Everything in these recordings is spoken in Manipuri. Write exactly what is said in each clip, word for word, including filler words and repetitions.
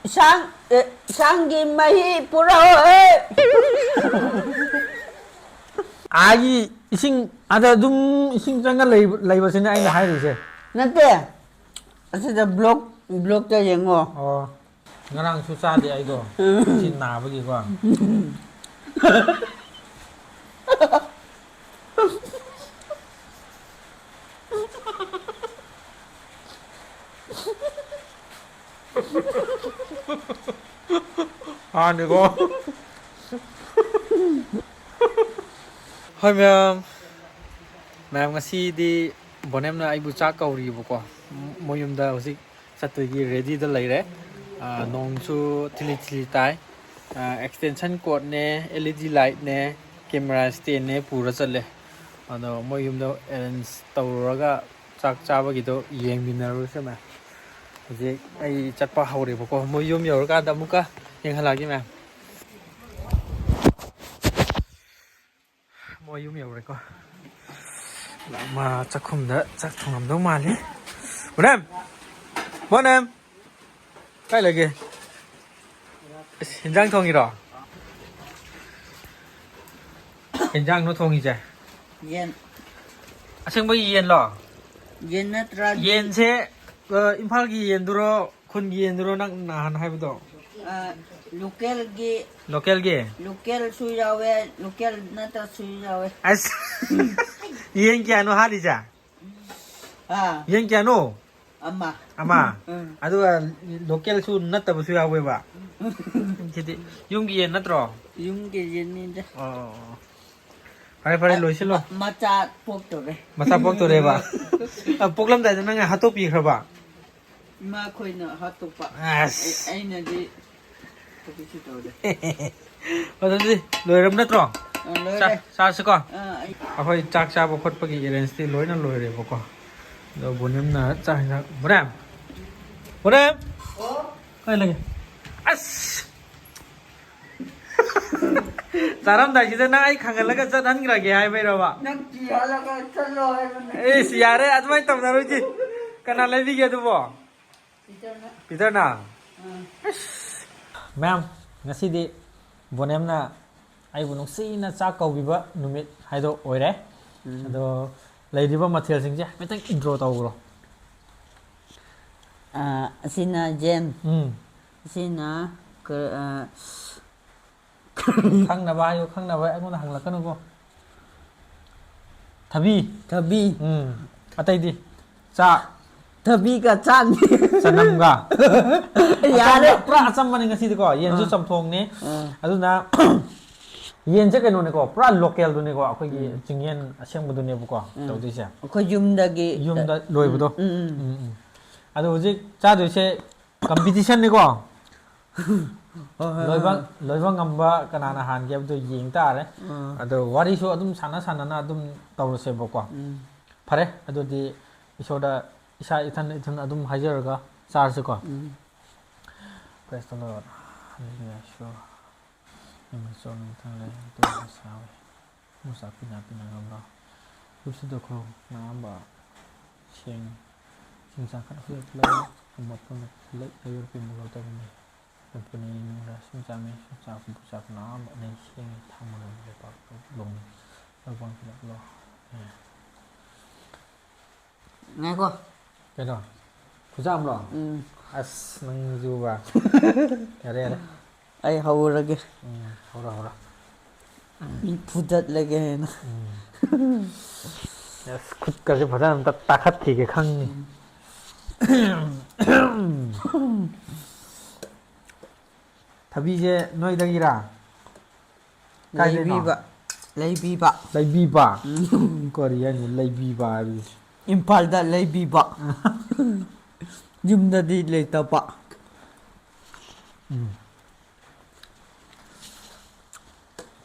ꯏꯁꯥꯡ ꯑꯦ, ꯏꯁꯥꯡꯒꯤ ꯃꯍꯤ ꯄꯨꯔꯛꯑꯣ꯫ ꯑꯥꯒꯤ ꯏꯁꯤꯡ ꯑꯗ ꯑꯗꯨꯝ ꯏꯁꯤꯡ ꯆꯪꯉ ꯂꯩꯕ- ꯂꯩꯕꯁꯤꯅꯦ ꯑꯩꯅ ꯍꯥꯏꯔꯤꯁꯦ꯫ ꯅꯠꯇꯦ, ꯑꯁꯤꯗ ꯕ꯭ꯂꯣꯛ ꯕ꯭ꯂꯣꯛꯇ ꯌꯦꯡꯉꯣ꯫ ꯑꯣ, ꯉꯔꯥꯡꯁꯨ ꯆꯥꯗꯦ ꯑꯩꯗꯣ, ꯁꯤ ꯅꯥꯕꯒꯤꯀꯣ꯫ ꯍꯥꯟꯅꯤꯀꯣ꯫ ꯍꯣꯏ ꯃꯌꯥꯝ, ꯃꯌꯥꯝ, ꯉꯁꯤꯗꯤ ꯕꯣꯅꯦꯝꯅ ꯑꯩꯕꯨ ꯆꯥꯛ ꯀꯧꯔꯤꯕꯀꯣ꯫ ꯃꯣꯏ ꯌꯨꯝꯗ ꯍꯧꯖꯤꯛ ꯆꯠꯇꯣꯏꯒꯤ ꯔꯦꯗꯤꯗ ꯂꯩꯔꯦ꯫ ꯑꯥ, ꯅꯣꯡꯁꯨ ꯊꯤꯂꯤ ꯊꯤꯂꯤ ꯇꯥꯏ꯫ ꯑꯦꯛꯁꯇꯦꯟꯁꯟ ꯀꯣꯔꯠꯅꯦ, ꯑꯦꯜ ꯏ ꯗꯤ ꯂꯥꯏꯠꯅꯦ, ꯀꯦꯃꯦꯔꯥ ꯁ꯭ꯇꯦꯟꯅꯦ ꯄꯨꯔ ꯆꯠꯂꯦ꯫ ꯑꯗꯣ ꯃꯣꯏ ꯌꯨꯝꯗ ꯑꯦꯔꯦꯟꯖ ꯇꯧꯔꯨꯔꯒ ꯆꯥꯛ ꯆꯥꯕꯒꯤꯗꯣ ꯌꯦꯡꯃꯤꯟꯅꯔꯨꯁꯦ ꯃꯌꯥꯝ꯫ ꯍꯧꯖꯤꯛ ꯑꯩ ꯆꯠꯄ ꯍꯧꯔꯦꯕꯀꯣ꯫ ꯃꯣꯏ ꯌꯨꯝ ꯌꯧꯔꯀꯥꯟꯗ ꯑꯃꯨꯛꯀ ꯌꯦꯡꯍꯜꯂꯛꯑꯒꯦ ꯃꯌꯥꯝ꯫ ꯃꯣꯏ ꯌꯨꯝ ꯌꯧꯔꯦꯀꯣ꯫ ꯃꯥ ꯆꯥꯛꯈꯨꯝꯗ ꯆꯥꯛ ꯊꯣꯡꯉꯝꯗꯧ ꯃꯥꯜꯂꯤ꯫ ꯕꯣꯅꯦꯝ! ꯕꯣꯅꯦꯝ! ꯀꯥꯏ ꯂꯩꯒꯦ? ꯑꯁ, ꯍꯤꯟꯖꯥꯡ ꯊꯣꯡꯉꯤꯔꯣ? ꯍꯤꯟꯖꯥꯡꯅꯣ ꯊꯣꯡꯉꯤꯁꯦ? ꯌꯦꯟ꯫ ꯑꯁꯦꯡꯕꯒꯤ ꯌꯦꯟꯂꯣ? ꯌꯦꯟ ꯅꯠꯇ꯭ꯔꯗꯤ ꯌꯦꯟꯁꯦ, ꯑ, ꯏꯝꯐꯥꯜꯒꯤ ꯌꯦꯟꯗꯨꯔꯣ, ꯈꯨꯟꯒꯤ ꯌꯦꯟꯗꯨꯔꯣ ꯅꯪ ꯅꯍꯥꯟ ꯍꯥꯏꯕꯗꯣ? ꯑ, ꯂꯣꯀꯦꯜꯒꯤ꯫ ꯂꯣꯀꯦꯜꯒꯤ? ꯂꯣꯀꯦꯜꯁꯨ ꯌꯥꯎꯋꯦ, ꯂꯣꯀꯦꯜ ꯅꯠꯇ꯭ꯔꯁꯨ ꯌꯥꯎꯋꯦ꯫ ꯑꯁ, ꯌꯦꯟ ꯀꯌꯥꯅꯣ ꯍꯥꯠꯂꯤꯁꯦ? ꯑꯥ꯫ ꯌꯦꯟ ꯀꯌꯥꯅꯣ? ꯑꯃ꯫ ꯑꯃ? ꯎꯝ꯫ ꯑꯗꯨꯒ ꯂꯣꯀꯦꯜꯁꯨ ꯅꯠꯇꯕꯁꯨ ꯌꯥꯎꯋꯦꯕ? ꯁꯤꯗꯤ ꯌꯨꯝꯒꯤ ꯌꯦꯟ ꯅꯠꯇ꯭ꯔꯣ? ꯌꯨꯝꯒꯤ ꯌꯦꯟꯅꯤꯗ꯫ ꯑꯣ꯫ ꯐꯔꯦ, ꯐꯔꯦ, ꯑ, ꯂꯣꯏꯁꯤꯜꯂꯣ꯫ ꯃ-, ꯃꯆꯥ ꯄꯣꯛꯇꯧꯔꯦ꯫ ꯃꯆꯥ ꯄꯣꯛꯇꯧꯔꯦꯕ? ꯑ, ꯄꯣꯛꯂꯝꯗꯥꯏꯗ ꯅꯪꯅ ꯍꯥꯠꯇꯣꯛꯄꯤꯈ꯭ꯔꯕ? ꯏꯃꯥꯈꯣꯏꯅ ꯍꯥꯠꯇꯣꯛꯄ꯫ ꯑꯁ꯫ ꯑꯩ-, ꯑꯩꯅꯗꯤ ꯀꯔꯤꯁꯨ ꯇꯧꯗꯦ꯫ ꯑꯗꯨꯗꯤ ꯂꯣꯏꯔꯕ ꯅꯠꯇ꯭ꯔꯣ? ꯑ, ꯂꯣꯏꯔꯦ꯫ ꯆꯥ-, ꯆꯥꯔꯁꯤꯀꯣ? ꯑ, ꯑꯩ ꯑꯩꯈꯣꯏ ꯆꯥꯛ ꯆꯥꯕ ꯈꯣꯠꯄꯒꯤ ꯑꯦꯔꯦꯟꯖꯇꯤ ꯂꯣꯏꯅ ꯂꯣꯏꯔꯦꯕꯀꯣ꯫ ꯑꯗꯣ ꯕꯣꯅꯦꯝꯅ ꯆꯥꯛ ꯍꯦꯟꯖꯥꯡ-, ꯕꯣꯅꯦꯝ! ꯕꯣꯅꯦꯝ! ꯀꯥꯏ ꯂꯩꯒꯦ? ꯑꯁ! ꯆꯥꯔꯝꯗꯥꯏꯁꯤꯗ ꯅꯪ ꯑꯩ ꯈꯪꯍꯜꯂꯒ ꯆꯠꯍꯟꯈ꯭ꯔꯒꯦ ꯍꯥꯏꯕꯩꯔꯕ? ꯅꯪ ꯀꯤꯍꯜꯂꯒ ꯆꯠꯂꯣ ꯍꯥꯏꯕꯅꯦ꯫ ꯑꯦꯁ, ꯌꯥꯔꯦ, ꯑꯗꯨꯃꯥꯏꯅ ꯇꯧꯅꯔꯣꯏꯁꯤ꯫ ꯀꯅꯥ ꯂꯩꯕꯤꯒꯦ ꯑꯗꯨꯕꯣ? ꯄꯤꯇꯔꯅ꯫ ꯄꯤꯇꯔꯅ? ꯃꯦꯝ, ꯉꯁꯤꯗꯤ ꯕꯣꯅꯦꯝꯅ ꯑꯩꯕꯨ ꯅꯨꯡꯁꯤꯅ ꯆꯥꯛ ꯀꯧꯕꯤꯕ ꯅꯨꯃꯤꯠ ꯍꯥꯏꯗꯣ ꯑꯣꯏꯔꯦ꯫ ꯎꯝ꯫ ꯑꯗꯣ ꯂꯩꯔꯤꯕ ꯃꯊꯦꯜꯁꯤꯡꯁꯦ ꯍꯥꯏꯐꯦꯠꯇꯪ intro ꯇꯧꯈ꯭ꯔꯣ꯫ ꯑ, ꯑꯁꯤꯅ ꯖꯦꯝ, ꯎꯝ꯫ ꯑꯁꯤꯅ ꯀ-, ꯑ, ꯈꯪꯅꯕ ꯍꯥꯏꯌꯨ, ꯈꯪꯅꯕ ꯑꯩꯉꯣꯟꯗ ꯍꯪꯂꯛꯀꯅꯨꯀꯣ꯫ ꯊꯕꯤ꯫ ꯊꯕꯤ, ꯎꯝ꯫ ꯑꯇꯩꯗꯤ? ꯆꯥꯛ꯫ ꯊꯕꯤꯒ ꯆꯥꯛꯅꯤ꯫ ꯆꯅꯝꯒ꯫ ꯌꯥꯔꯦ꯫ ꯑꯆꯝꯕ, ꯄꯨꯔꯥ ꯑꯆꯝꯕꯅꯤ ꯉꯁꯤꯗꯤꯀꯣ꯫ ꯌꯦꯟꯁꯨ ꯑꯥ꯫ ꯆꯝꯊꯣꯡꯅꯤ꯫ ꯑꯥ꯫ ꯑꯗꯨꯅ ꯌꯦꯟꯁꯦ ꯀꯩꯅꯣꯅꯤꯀꯣ, ꯄꯨꯔꯥ ꯂꯣꯀꯦꯜꯗꯨꯅꯤꯀꯣ, ꯑꯩꯈꯣꯏꯒꯤ ꯎꯝ꯫ ꯆꯤꯡꯌꯦꯟ ꯑꯁꯦꯡꯕꯗꯨꯅꯦꯕꯀꯣ ꯎꯝ꯫ ꯇꯧꯗꯣꯏꯁꯦ꯫ ꯑꯩꯈꯣꯏ ꯌꯨꯝꯗꯒꯤ ꯌꯨꯝꯗ ꯂꯣꯏꯕꯗꯣ꯫ ꯎꯝ, ꯎꯝ꯫ ꯎꯝ, ꯎꯝ꯫ ꯑꯗꯣ ꯍꯧꯖꯤꯛ ꯆꯥꯗꯣꯏꯁꯦ competitionꯅꯤꯀꯣ꯫ ꯍꯣꯏ, ꯍꯣꯏ, ꯂꯣꯏꯕ, ꯍꯣꯏ꯫ ꯂꯣꯏꯕ ꯉꯝꯕ ꯀꯅꯥꯅ ꯍꯥꯟꯒꯦ ꯍꯥꯏꯕꯗꯣ ꯌꯦꯡ ꯇꯥꯔꯦ꯫ ꯑꯥ꯫ ꯑꯗꯣ ꯋꯥꯔꯤꯁꯨ ꯑꯗꯨꯝ ꯁꯥꯟꯅ ꯁꯥꯟꯅꯅ ꯑꯗꯨꯝ ꯇꯧꯔꯁꯦꯕꯀꯣ꯫ ꯎꯝ꯫ ꯐꯔꯦ, ꯑꯗꯨꯗꯤ ꯏꯁꯣꯔꯗ ꯏꯁꯥ ꯏꯊꯟ ꯏꯊꯟ ꯑꯗꯨꯝ ꯍꯥꯏꯖꯔꯒ ꯆꯥꯔꯁꯤꯀꯣ꯫ ꯎꯝ꯫ Praise the Lord. Hallelujah. Sure. ꯅꯪꯅ ꯆꯣꯟ ꯃꯊꯪ ꯂꯩ ꯑꯗꯨ ꯁꯥꯎꯏ꯫ ꯃꯨꯁꯥ ꯄꯤꯅꯥ ꯄꯤꯅꯥ ꯉꯝꯕ꯫ ꯂꯨꯞꯁꯤꯗ ꯈꯣꯡ ꯅꯥꯝꯕ ꯁꯦꯡ꯫ ꯁꯤꯡ ꯆꯥꯈꯠ ꯍꯨꯏꯔꯛꯂꯒ ꯑꯃꯣꯠꯄꯅ ꯂꯩ ꯑꯌꯣꯔ ꯄꯤꯃꯨꯂꯣ ꯇꯧꯔꯝꯃꯤ꯫ ꯄꯨꯝꯄꯨꯅ ꯌꯦꯡꯅꯤꯡꯕ꯭ꯔꯥ? ꯁꯨꯝ ꯆꯥꯝꯃꯤ, ꯁꯨꯝ ꯆꯥꯛ ꯄꯨ ꯆꯥꯛ ꯅꯥꯝꯕ ꯅꯩ ꯁꯦꯡꯉꯤ ꯊꯥꯡꯃ ꯂꯣꯝꯗ ꯂꯩꯄꯥꯛ ꯂꯣꯡꯉꯤ꯫ ꯂꯧꯕꯥꯡ ꯄꯤꯔꯛꯂꯣ꯫ ꯑꯦ꯫ ꯉꯥꯏꯈꯣ꯫ ꯀꯩꯅꯣ? ꯈꯨꯖꯥꯝꯂꯣ? ꯎꯝ꯫ ꯑꯁ, ꯅꯪꯁꯨꯕ꯫ ꯌꯥꯔꯦ, ꯌꯥꯔꯦ꯫ ꯑꯩ ꯍꯧꯔꯒꯦ꯫ ꯎꯝ, ꯍꯧꯔꯣ, ꯍꯧꯔꯣ꯫ ꯃꯤ ꯐꯨꯗꯠꯂꯒꯦ ꯍꯥꯏꯅ꯫ ꯎꯝ꯫ ꯑꯁ, ꯈꯨꯠꯀꯁꯦ ꯐꯖꯅ ꯑꯝꯇ ꯇꯥꯈꯠꯈꯤꯒꯦ ꯈꯪꯅꯤ꯫ ꯊꯕꯤꯁꯦ ꯅꯣꯏꯗꯒꯤꯔꯥ? ꯀꯥꯏꯗꯩꯅꯣ? ꯂꯩꯕꯤꯕ꯫ ꯂꯩꯕꯤꯕ꯫ ꯂꯩꯕꯤꯕ? ꯎꯝ꯫ ꯀꯔꯤ ꯍꯥꯏꯅꯣ ꯂꯩꯕꯤꯕ ꯍꯥꯏꯕꯁꯤ? ꯏꯝꯐꯥꯜꯗ ꯂꯩꯕꯤꯕ꯫ ꯌꯨꯝꯗꯗꯤ ꯂꯩꯇꯕ꯫ ꯎꯝ꯫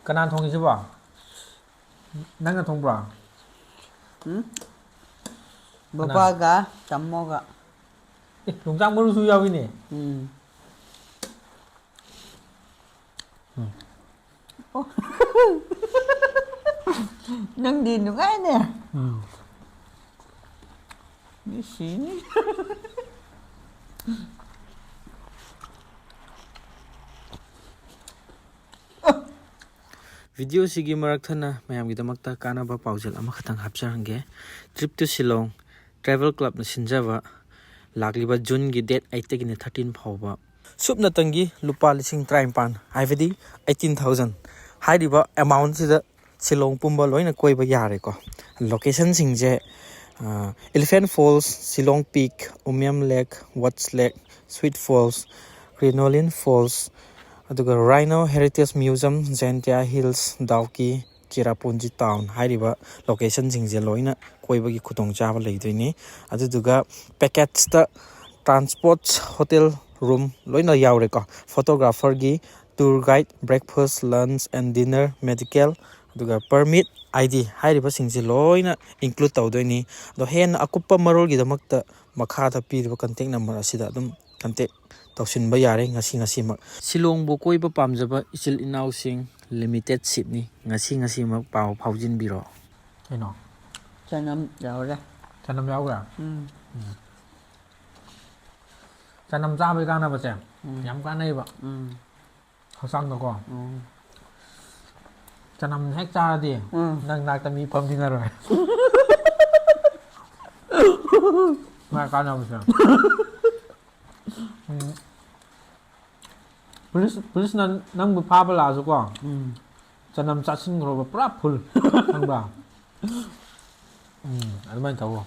ꯀꯅꯥꯅ ꯊꯣꯡꯉꯤꯁꯤꯕꯣ? ꯅꯪꯅ ꯊꯣꯡꯕ꯭ꯔꯣ? ꯎꯝ? ꯀꯅꯥ? ꯕꯕꯥꯒ ꯇꯥꯃꯣꯒ꯫ ꯑꯦ, ꯌꯣꯡꯆꯥꯛ ꯃꯔꯨꯁꯨ ꯌꯥꯎꯏꯅꯦ꯫ ꯎꯝ꯫ ꯎꯝ꯫ ꯑꯣ꯫ ꯅꯪꯗꯤ ꯅꯨꯡꯉꯥꯏꯅꯦ꯫ ꯎꯝ꯫ ꯃꯤ ꯁꯤꯅꯤ꯫ ꯚꯤꯗꯤꯑꯣꯁꯤꯒꯤ ꯃꯔꯛ ꯊꯠꯅ ꯃꯌꯥꯝꯒꯤꯗꯃꯛꯇ ꯀꯥꯟꯅꯕ ꯄꯥꯎꯖꯦꯜ ꯑꯃꯈꯛꯇꯪ ꯍꯥꯞꯆꯔꯝꯒꯦ꯫ Trip to Shillong Travel Clubꯅ ꯁꯤꯟꯖꯕ ꯂꯥꯛꯂꯤꯕ ꯖꯨꯟꯒꯤ date eightꯇꯒꯤꯅ thirteen ꯐꯥꯎꯕ ꯁꯨꯞꯅꯇꯪꯒꯤ ꯂꯨꯄꯥ ꯂꯤꯁꯤꯡ ꯇꯔꯥꯅꯤꯄꯥꯟ, ꯍꯥꯏꯕꯗꯤ eighteen thousand ꯍꯥꯏꯔꯤꯕ amountꯁꯤꯗ ꯁꯤꯂꯣꯡ ꯄꯨꯝꯕ ꯂꯣꯏꯅ ꯀꯣꯏꯕ ꯌꯥꯔꯦꯀꯣ꯫ Locationꯁꯤꯡꯁꯦ, ꯑ, Elephant Falls, Shillong Peak, Umiam Lake, Watts Lake, Sweet Falls, Crinoline Falls, ꯑꯗꯨꯒ Rhino Heritage Museum, Jaintia Hills, Dawki, Cherrapunji Town ꯍꯥꯏꯔꯤꯕ locationꯁꯤꯡꯁꯦ ꯂꯣꯏꯅ ꯀꯣꯏꯕꯒꯤ ꯈꯨꯗꯣꯡꯆꯥꯕ ꯂꯩꯗꯣꯏꯅꯤ꯫ ꯑꯗꯨꯗꯨꯒ packageꯇ transport, hotel room ꯂꯣꯏꯅ ꯌꯥꯎꯔꯦꯀꯣ꯫ Photographerꯒꯤ, tour guide, breakfast, lunch and dinner, medical, ꯑꯗꯨꯒ permit, I D ꯍꯥꯏꯔꯤꯕꯁꯤꯡꯁꯦ ꯂꯣꯏꯅ include ꯇꯧꯗꯣꯏꯅꯤ꯫ ꯑꯗꯣ ꯍꯦꯟꯅ ꯑꯀꯨꯞꯄ ꯃꯔꯣꯜꯒꯤꯗꯃꯛꯇ ꯃꯈꯥꯗ ꯄꯤꯔꯤꯕ contact number ꯑꯁꯤꯗ ꯑꯗꯨꯝ contact ꯇꯧꯁꯤꯟꯕ ꯌꯥꯔꯦ ꯉꯁꯤ ꯉꯁꯤꯃꯛ꯫ ꯁꯤꯂꯣꯡꯕꯨ ꯀꯣꯏꯕ ꯄꯥꯝꯖꯕ ꯏꯆꯤꯜ ꯏꯅꯥꯎꯁꯤꯡ, limited seatꯅꯤ, ꯉꯁꯤ ꯉꯁꯤꯃꯛ ꯄꯥꯎ ꯐꯥꯎꯖꯤꯟꯕꯤꯔꯣ꯫ ꯀꯩꯅꯣ? ꯆꯅꯝ ꯌꯥꯎꯔꯦ꯫ ꯆꯅꯝ ꯌꯥꯎꯈ꯭ꯔꯦ? ꯎꯝ꯫ ꯎꯝ꯫ ꯆꯅꯝ ꯆꯥꯕꯒꯤ ꯀꯥꯟꯅꯕꯁꯦ ꯎꯝ꯫ ꯌꯥꯝ ꯀꯥꯟꯅꯩꯕ꯫ ꯎꯝ꯫ ꯍꯛꯆꯥꯡꯗꯀꯣ꯫ ꯎꯝ꯫ ꯆꯅꯝ ꯍꯦꯛ ꯆꯥꯔꯗꯤ ꯎꯝ꯫ ꯅꯪ ꯅꯥꯛꯇ ꯃꯤ ꯐꯝꯅꯤꯡꯉꯔꯣꯏ꯫ ꯃꯥ ꯀꯥꯟꯅꯕꯁꯦ꯫ ꯎꯝ꯫ ꯄꯨꯂꯤꯁ, ꯄꯨꯂꯤꯁꯅ ꯅꯪꯕꯨ ꯐꯥꯕ ꯂꯥꯛꯑꯁꯨꯀꯣ, ꯎꯝ꯫ ꯆꯅꯝ ꯆꯥꯁꯤꯟꯈ꯭ꯔꯣꯕ ꯄꯨꯔꯥ full, ꯈꯪꯕ꯭ꯔꯥ? ꯎꯝ, ꯑꯗꯨꯃꯥꯏꯅ ꯇꯧꯋꯣ꯫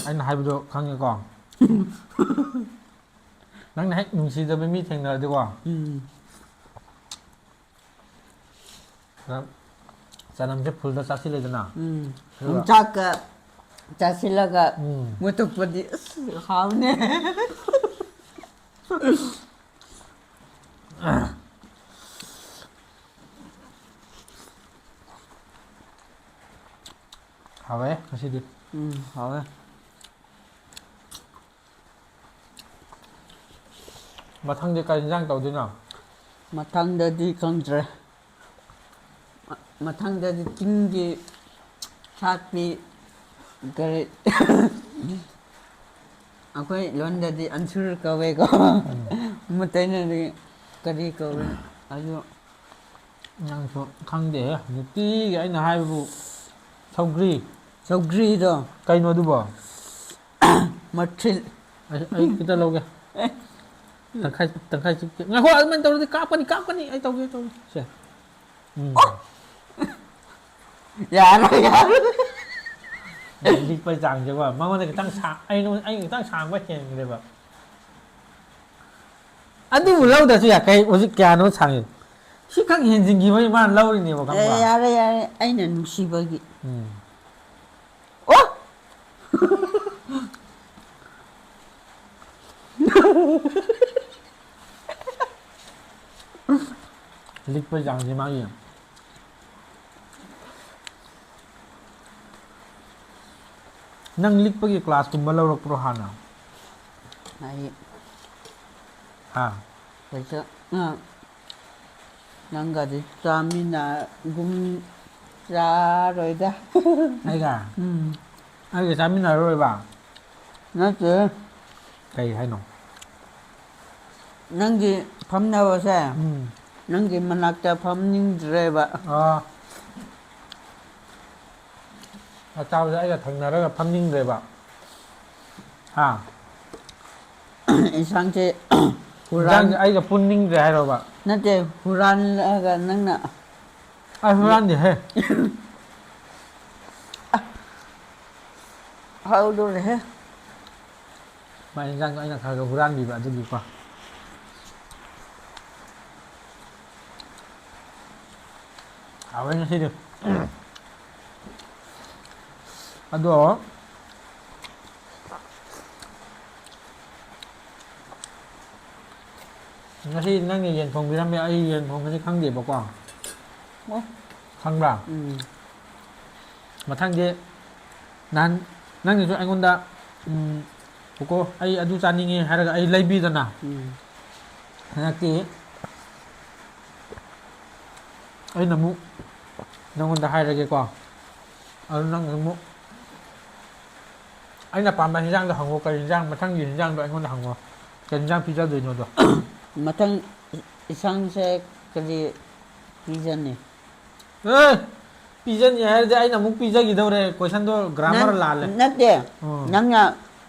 ꯑꯩꯅ ꯍꯥꯏꯕꯗꯣ ꯈꯪꯉꯦꯀꯣ? ꯅꯪꯅ ꯍꯦꯛ ꯅꯨꯡꯁꯤꯗꯕ ꯃꯤ ꯊꯦꯡꯅꯔꯗꯤꯀꯣ, ꯎꯝ꯫ ꯆꯅꯝ-, ꯆꯅꯝꯁꯦ fullꯗ ꯆꯥꯁꯤꯜꯂꯦꯗꯅ꯫ ꯎꯝ꯫ ꯑꯗꯨꯒ ꯌꯣꯡꯆꯥꯛꯀ ꯆꯥꯁꯤꯜꯂꯒ ꯎꯝ꯫ ꯃꯨꯠꯊꯣꯛꯄꯗꯤ ꯑꯁ ꯍꯥꯎꯅꯦ꯫ ꯍꯥꯎꯋꯦ ꯉꯁꯤꯗꯤ꯫ ꯎꯝ, ꯍꯥꯎꯋꯦ꯫ ꯃꯊꯪꯗꯤ ꯀꯔꯤ ꯏꯟꯖꯥꯡ ꯇꯧꯗꯣꯏꯅꯣ? ꯃꯊꯪꯗꯗꯤ ꯈꯪꯗ꯭ꯔꯦ꯫ ꯃ-, ꯃꯊꯪꯗꯗꯤ ꯆꯤꯡꯒꯤ ꯁꯥꯛꯇꯤ ꯀꯔꯤ, ꯑꯩꯈꯣꯏ ꯂꯣꯟꯗꯗꯤ ꯑꯟꯁꯨꯔ ꯀꯧꯋꯦꯀꯣ꯫ ꯎꯝ꯫ ꯃꯩꯇꯩꯅꯗꯤ ꯀꯔꯤ ꯀꯧꯋꯦ? ꯑꯗꯨ ꯅꯪꯁꯨ ꯈꯪꯗꯦꯍꯦ, ꯅꯨꯡꯇꯤꯒꯤ ꯑꯩꯅ ꯍꯥꯏꯕꯕꯨ ꯁꯧꯒ꯭ꯔꯤ꯫ ꯁꯧꯒ꯭ꯔꯤꯗꯣ꯫ ꯀꯩꯅꯣ ꯑꯗꯨꯕꯣ? ꯃꯊꯤꯜ꯫ ꯑꯩ, ꯑꯩ ꯈꯤꯇ ꯂꯧꯒꯦ꯫ ꯑꯦ꯫ ꯇꯪꯈꯥꯏ, ꯇꯪꯈꯥꯏ ꯆꯨꯞꯀꯦ꯫ ꯉꯥꯏꯈꯣ, ꯑꯗꯨꯃꯥꯏꯅ ꯇꯧꯔꯗꯤ ꯀꯥꯞꯀꯅꯤ, ꯀꯥꯞꯀꯅꯤ꯫ ꯑꯩ ꯇꯧꯒꯦ, ꯇꯧꯒꯦ꯫ ꯁꯦ꯫ ꯎꯝ꯫ ꯑꯣ! ꯌꯥꯔꯣꯏ, ꯌꯥꯔꯣꯏ꯫ ꯂꯤꯛꯄꯩ ꯆꯥꯡꯁꯦꯀꯣ, ꯃꯉꯣꯟꯗ ꯈꯤꯇꯪ ꯁꯥꯡ-, ꯑꯩꯅ, ꯑꯩꯅ ꯈꯤꯇꯪ ꯁꯥꯡꯕ ꯍꯦꯟꯈ꯭ꯔꯦꯕ꯫ ꯑꯗꯨꯕꯨ ꯂꯧꯗ꯭ꯔꯁꯨ ꯌꯥꯏ꯫ ꯀꯩ, ꯍꯧꯖꯤꯛ ꯀꯌꯥꯅꯣ ꯁꯥꯡꯉꯤ? ꯁꯤꯈꯛ ꯍꯦꯟꯖꯤꯟꯈꯤꯕꯒꯤ ꯃꯥꯅ ꯂꯧꯔꯤꯅꯦꯕ, ꯈꯪꯕ꯭ꯔꯥ? ꯑꯦ, ꯌꯥꯔꯦ, ꯌꯥꯔꯦ꯫ ꯑꯩꯅ ꯅꯨꯡꯁꯤꯕꯒꯤ꯫ ꯎꯝ꯫ ꯑꯣ! ꯂꯤꯛꯄꯩ ꯆꯥꯡꯁꯦ ꯃꯥꯒꯤ꯫ ꯅꯪ ꯂꯤꯛꯄꯒꯤ class ꯀꯨꯝꯕ ꯂꯧꯔꯛꯄ꯭ꯔꯣ ꯍꯥꯟꯅ? ꯑꯩ ꯍꯥ? ꯀꯩꯁꯨ, ꯑ, ꯅꯪꯒꯗꯤ ꯆꯥꯃꯤꯟꯅꯒꯨꯝ ꯆꯥꯔꯣꯏꯗ꯫ ꯑꯩꯒ? ꯎꯝ꯫ ꯑꯩꯒ ꯆꯥꯃꯤꯟꯅꯔꯔꯣꯏꯕ? ꯅꯠꯇꯦ꯫ ꯀꯩ ꯍꯥꯏꯅꯣ? ꯅꯪꯒꯤ ꯐꯝꯅꯕꯁꯦ, ꯎꯝ꯫ ꯅꯪꯒꯤ ꯃꯅꯥꯛꯇ ꯐꯝꯅꯤꯡꯗ꯭ꯔꯦꯕ꯫ ꯑꯥ꯫ ꯑꯆꯥꯕꯁꯦ ꯑꯩꯒ ꯊꯪꯅꯔꯒ ꯐꯝꯅꯤꯡꯗ꯭ꯔꯦꯕ꯫ ꯍꯥ? ꯏꯟꯁꯥꯡꯁꯦ ꯍꯨꯔꯥꯟ- ꯏꯟꯁꯥꯡꯁꯦ ꯑꯩꯒ ꯄꯨꯟꯅꯤꯡꯗ꯭ꯔꯦ ꯍꯥꯏꯔꯣꯕ? ꯅꯠꯇꯦ, ꯍꯨꯔꯥꯟꯂꯒ ꯅꯪꯅ ꯑꯩ ꯍꯨꯔꯥꯟꯗꯦꯍꯦ꯫ ꯍꯥꯎꯗꯣꯔꯦꯍꯦ꯫ ꯃꯥꯏ ꯏꯟꯖꯥꯡꯗꯣ ꯑꯩꯅ ꯈꯔ ꯈꯔ ꯍꯨꯔꯥꯟꯕꯤꯕ ꯑꯗꯨꯒꯤꯀꯣ꯫ ꯍꯥꯎꯋꯦ ꯉꯁꯤꯗꯤ꯫ ꯑꯗꯣ, ꯉꯁꯤ ꯅꯪꯅ ꯌꯦꯟ ꯊꯣꯡꯕꯤꯔꯝꯃꯦ, ꯑꯩ ꯌꯦꯟ ꯊꯣꯡꯕꯁꯦ ꯈꯪꯗꯦꯕꯀꯣ꯫ ꯑꯣ꯫ ꯈꯪꯕ꯭ꯔꯥ? ꯎꯝ꯫ ꯃꯊꯪꯗꯤ ꯅꯍꯥꯟ ꯅꯪꯅꯁꯨ ꯑꯩꯉꯣꯟꯗ, ꯎꯝ, "ꯀꯣꯀꯣ, ꯑꯩ ꯑꯗꯨ ꯆꯥꯅꯤꯡꯉꯦ" ꯍꯥꯏꯔꯒ ꯑꯩ ꯂꯩꯕꯤꯗꯅ꯫ ꯎꯝ꯫ ꯍꯟꯗꯛꯇꯤ ꯑꯩꯅ ꯑꯃꯨꯛ ꯅꯪꯉꯣꯟꯗ ꯍꯥꯏꯔꯒꯦꯀꯣ꯫ ꯑꯗꯨ ꯅꯪꯅ ꯑꯃꯨꯛ ꯑꯩꯅ ꯄꯥꯝꯕ ꯍꯤꯟꯖꯥꯡꯗꯣ ꯍꯪꯉꯣ, ꯀꯔꯤ ꯍꯤꯟꯖꯥꯡ, ꯃꯊꯪꯒꯤ ꯍꯤꯟꯖꯥꯡꯗꯣ ꯑꯩꯉꯣꯟꯗ ꯍꯪꯉꯣ, ꯀꯔꯤ ꯍꯤꯟꯖꯥꯡ ꯄꯤꯖꯗꯣꯏꯅꯣꯗꯣ꯫ ꯃꯊꯪ ꯏꯟꯁꯥꯡꯁꯦ ꯀꯔꯤ? ꯄꯤꯖꯅꯤ꯫ ꯑꯦ! ꯄꯤꯖꯅꯤ ꯍꯥꯏꯔꯗꯤ ꯑꯩꯅ ꯑꯃꯨꯛ ꯄꯤꯖꯈꯤꯗꯧꯔꯦ꯫ Questionꯗꯣ grammar ꯅꯪ-, ꯂꯥꯜꯂꯦ꯫ ꯅꯠꯇꯦ꯫ ꯑꯣ꯫ ꯅꯪꯅ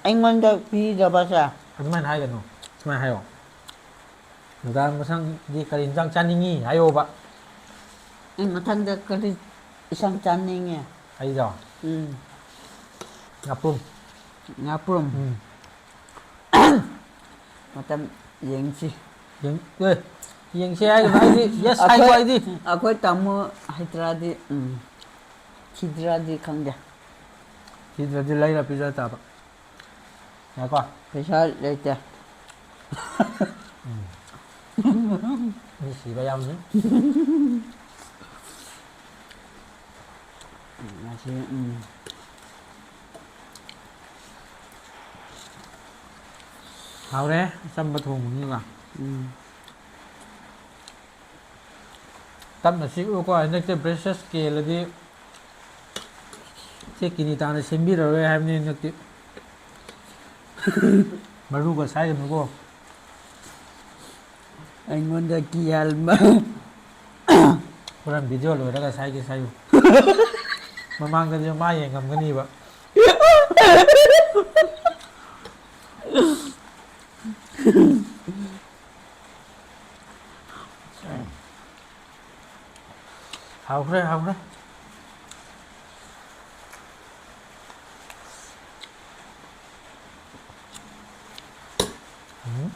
ꯑꯩꯉꯣꯟꯗ ꯄꯤꯗꯕꯁꯦ꯫ ꯑꯗꯨꯃꯥꯏꯅ ꯍꯥꯏꯒꯅꯨ꯫ ꯁꯨꯃꯥꯏꯅ ꯍꯥꯏꯌꯣ꯫ ꯅꯨꯡꯗꯥꯡ ꯃꯊꯪꯗꯤ ꯀꯔꯤ ꯏꯟꯁꯥꯡ ꯆꯥꯅꯤꯡꯉꯤ ꯍꯥꯏꯌꯣꯕ꯫ ꯑꯩ ꯃꯊꯪꯗ ꯀꯔꯤ ꯏꯟꯁꯥꯡ ꯆꯥꯅꯤꯡꯉꯦ? ꯑꯩꯗꯣ? ꯎꯝ꯫ ꯉꯥꯄ꯭ꯔꯨꯝ꯫ ꯉꯥꯄ꯭ꯔꯨꯝ? ꯎꯝ꯫ ꯃꯇꯝ ꯌꯦꯡꯁꯤ꯫ ꯌꯦꯡ-, ꯑꯦ, ꯌꯦꯡꯁꯤ ꯍꯥꯏꯒꯅꯨ, ꯑꯩꯗꯤ yes ꯍꯥꯏꯀꯣ ꯑꯩꯈꯣꯏ, ꯑꯩꯗꯤ꯫ ꯑꯩꯈꯣꯏ ꯇꯥꯃꯣ ꯍꯩꯇ꯭ꯔꯗꯤ, ꯎꯝ, ꯊꯤꯗ꯭ꯔꯗꯤ ꯈꯪꯗꯦ꯫ ꯊꯤꯗ꯭ꯔꯗꯤ ꯂꯩꯔ ꯄꯤꯖ ꯇꯥꯕ꯫ ꯉꯥꯏꯈꯣ꯫ ꯄꯩꯁꯥ ꯂꯩꯇꯦ꯫ ꯎꯝ꯫ ꯃꯤ ꯁꯤꯕ ꯌꯥꯎꯅꯤ꯫ ꯉꯁꯤ, ꯎꯝ꯫ ꯍꯥꯎꯔꯦ, ꯑꯆꯝꯕ ꯊꯣꯡꯕꯅꯤꯅ꯫ ꯎꯝ꯫ ꯇꯞꯅ ꯆꯤꯛꯎꯀꯣ, ꯍꯟꯗꯛꯇꯤ braces ꯀꯦꯜꯂꯗꯤ ꯆꯦ ꯀꯤꯅꯤ ꯇꯥꯅ ꯁꯦꯝꯕꯤꯔꯔꯣꯏ ꯍꯥꯏꯕꯅꯤ ꯍꯟꯗꯛꯇꯤ꯫ ꯃꯔꯨꯒ ꯁꯥꯏꯒꯅꯨꯀꯣ꯫ ꯑꯩꯉꯣꯟꯗ ꯀꯤꯍꯟꯕ꯫ ꯍꯣꯔꯦꯟ video ꯂꯣꯏꯔꯒ ꯁꯥꯏꯒꯦ ꯁꯥꯏꯌꯨ꯫ ꯃꯃꯥꯡꯗꯗꯤ ꯃꯥ ꯌꯦꯡꯉꯝꯒꯅꯤꯕ꯫ ꯍꯥꯎꯈ꯭ꯔꯦ, ꯍꯥꯎꯈ꯭ꯔꯦ꯫ ꯎꯝ꯫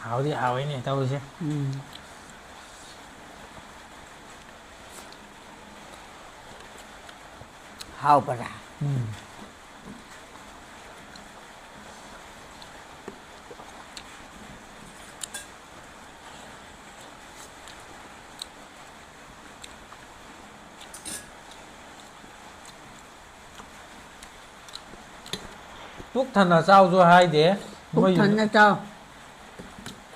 ꯍꯥꯎꯗꯤ ꯍꯥꯎꯋꯤꯅꯦ ꯇꯧꯔꯤꯁꯦ꯫ ꯎꯝ꯫ ꯍꯥꯎꯕꯔꯥ? ꯎꯝ꯫ ꯄꯨꯛ ꯊꯟꯅ ꯆꯥꯎꯁꯨ ꯍꯥꯏꯗꯦ꯫ ꯄꯨꯛ ꯃꯣꯏ ꯊꯟꯅ ꯆꯥꯎ꯫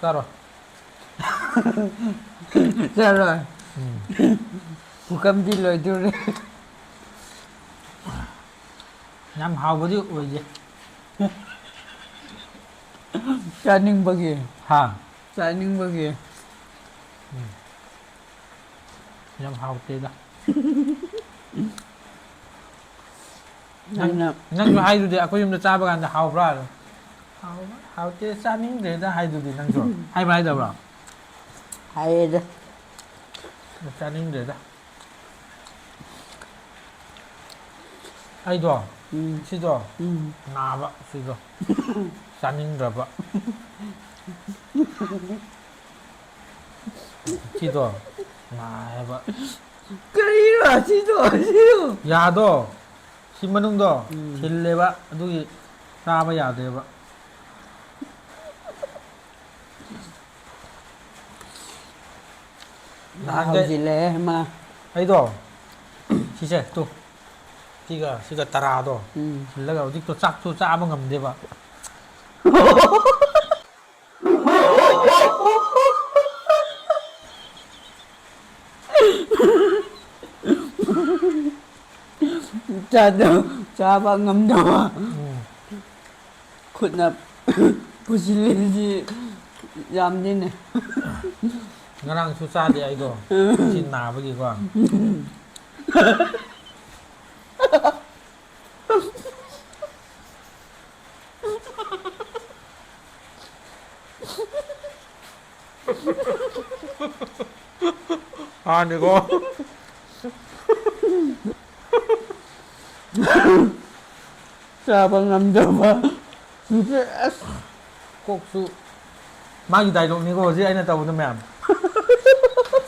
ꯆꯥꯔꯣ꯫ ꯆꯥꯔꯣꯏ꯫ ꯎꯝ꯫ ꯄꯨꯈꯝꯗꯤ ꯂꯣꯏꯗꯣꯔꯦ꯫ ꯌꯥꯝ ꯍꯥꯎꯕꯗꯤ ꯑꯣꯏꯗꯦ꯫ ꯆꯥꯅꯤꯡꯕꯒꯤ꯫ ꯍꯥ? ꯆꯥꯅꯤꯡꯕꯒꯤ꯫ ꯎꯝ꯫ ꯌꯥꯝ ꯍꯥꯎꯇꯦꯗ꯫ ꯅꯪ, ꯅꯪꯅ ꯅꯪꯁꯨ ꯍꯥꯏꯗꯨꯗꯤ ꯑꯩꯈꯣꯏ ꯌꯨꯝꯗ ꯆꯥꯕ ꯀꯥꯟꯗ ꯍꯥꯎꯕ꯭ꯔꯥ? ꯍꯥꯎꯕ, ꯍꯥꯎꯇꯦ, ꯆꯥꯅꯤꯡꯗ꯭ꯔꯦꯗ ꯍꯥꯏꯗꯨꯗꯤ ꯅꯪꯁꯨ꯫ ꯍꯥꯏꯕ꯭ꯔꯥ ꯍꯥꯏꯗꯕ꯭ꯔꯥ? ꯍꯥꯏꯌꯦꯗ꯫ ꯆꯥꯅꯤꯡꯗ꯭ꯔꯦꯗ꯫ ꯑꯩꯗꯣ, ꯎꯝ꯫ ꯁꯤꯗꯣ, ꯎꯝ꯫ ꯅꯥꯕ ꯁꯤꯗꯣ꯫ ꯆꯥꯅꯤꯡꯗ꯭ꯔꯕ꯫ ꯁꯤꯗꯣ ꯅꯥꯏꯌꯦꯕ꯫ ꯀꯔꯤꯔꯣ ꯁꯤꯗꯣ? ꯁꯤꯗꯣ? ꯌꯥꯗꯣ, ꯁꯤ ꯃꯅꯨꯡꯗꯣ ꯎꯝ꯫ ꯊꯤꯜꯂꯦꯕ, ꯑꯗꯨꯒꯤ ꯆꯥꯕ ꯌꯥꯗꯦꯕ꯫ ꯅꯍꯥꯟꯒꯩ ꯍꯧꯖꯤꯜꯂꯛꯑꯦ ꯃꯥ꯫ ꯑꯩꯗꯣ, ꯁꯤꯁꯦ, ꯇꯨ꯫ ꯁꯤꯒ, ꯁꯤꯒ ꯇꯔꯥꯗꯣ ꯎꯝ꯫ ꯁꯤꯜꯂꯒ ꯍꯧꯖꯤꯛꯇꯣ ꯆꯥꯛꯇꯣ ꯆꯥꯕ ꯉꯝꯗꯦꯕ꯫ ꯆꯥꯗ-, ꯆꯥꯕ ꯉꯝꯗꯕ꯫ ꯎꯝ꯫ ꯈꯨꯠꯅ ꯄꯨꯁꯤꯜꯂꯤꯁꯤ ꯌꯥꯝꯗꯦꯅꯦ꯫ ꯉꯔꯥꯡꯁꯨ ꯆꯥꯗꯦ ꯑꯩꯗꯣ꯫ ꯎꯝ꯫ ꯁꯤ ꯅꯥꯕꯒꯤꯀꯣ꯫ ꯍꯥꯟꯅꯤꯀꯣ꯫ ꯆꯥꯕ ꯉꯝꯗꯕ꯫ ꯑꯁ꯫ ꯀꯣꯛꯁꯨ ꯃꯥꯒꯤ dialogue ꯅꯤꯀꯣ ꯍꯧꯖꯤꯛ ꯑꯩꯅ ꯇꯧꯕꯗꯣ ꯃꯌꯥꯝ꯫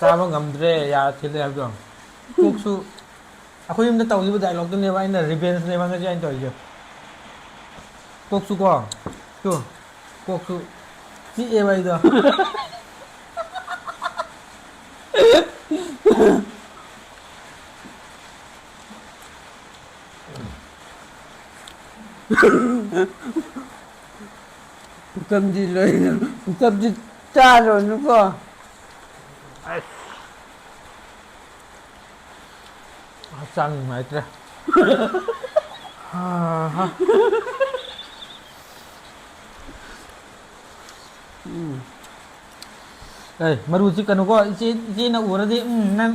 ꯆꯥꯕ ꯉꯝꯗ꯭ꯔꯦ, ꯌꯥ ꯊꯤꯜꯂꯦ ꯍꯥꯏꯕꯗꯣ꯫ ꯀꯣꯛꯁꯨ ꯑꯩꯈꯣꯏ ꯌꯨꯝꯗ ꯇꯧꯈꯤꯕ dialogue ꯇꯨꯅꯦꯕ ꯑꯩꯅ revenge ꯅꯦꯕ ꯉꯁꯤ ꯑꯩꯅ ꯇꯧꯔꯤꯁꯦ꯫ ꯀꯣꯛꯁꯨ ꯀꯣ, ꯇꯨ, ꯀꯣꯛꯁꯨ ꯆꯤꯛꯑꯦꯕ ꯑꯩꯗꯣ꯫ ꯄꯨꯈꯝꯗꯤ ꯂꯣꯏꯅ, ꯄꯨꯈꯝꯗꯤ ꯆꯥꯔꯨꯔꯅꯨꯀꯣ꯫ ꯑꯁ꯫ ꯍꯛꯆꯥꯡ ꯅꯨꯡꯉꯥꯏꯇ꯭ꯔꯦ꯫ ꯍꯥ ꯍꯥ꯫ ꯎꯝ꯫ ꯑꯦ, ꯃꯔꯨ ꯆꯤꯛꯀꯅꯨꯀꯣ, ꯏꯆꯦ, ꯏꯆꯦꯅ ꯎꯔꯗꯤ, ꯎꯝ, ꯅꯪ꯫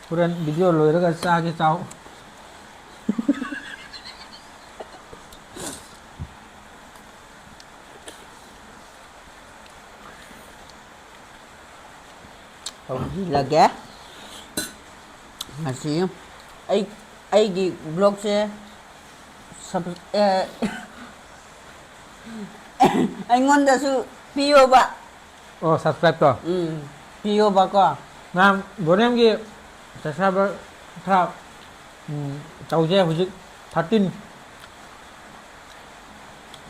ꯍꯣꯔꯦꯟ video ꯂꯣꯏꯔꯒ ꯆꯥꯒꯦ, ꯆꯥꯎ꯫ ꯇꯧꯁꯤꯜꯂꯒꯦ꯫ ꯉꯁꯤ ꯑꯩ, ꯑꯩꯒꯤ vlogꯁꯦ sub-, ꯑꯦ, ꯑꯩꯉꯣꯟꯗꯁꯨ ꯄꯤꯌꯣꯕ꯫ ꯑꯣ, subscribeꯇꯣ? ꯎꯝ, ꯄꯤꯌꯣꯕꯀꯣ꯫ ꯃꯌꯥꯝ, ꯕꯣꯅꯦꯝꯒꯤ subscriber ꯈꯔ, ꯎꯝ, ꯇꯧꯁꯦ꯫ ꯍꯧꯖꯤꯛ thirteen,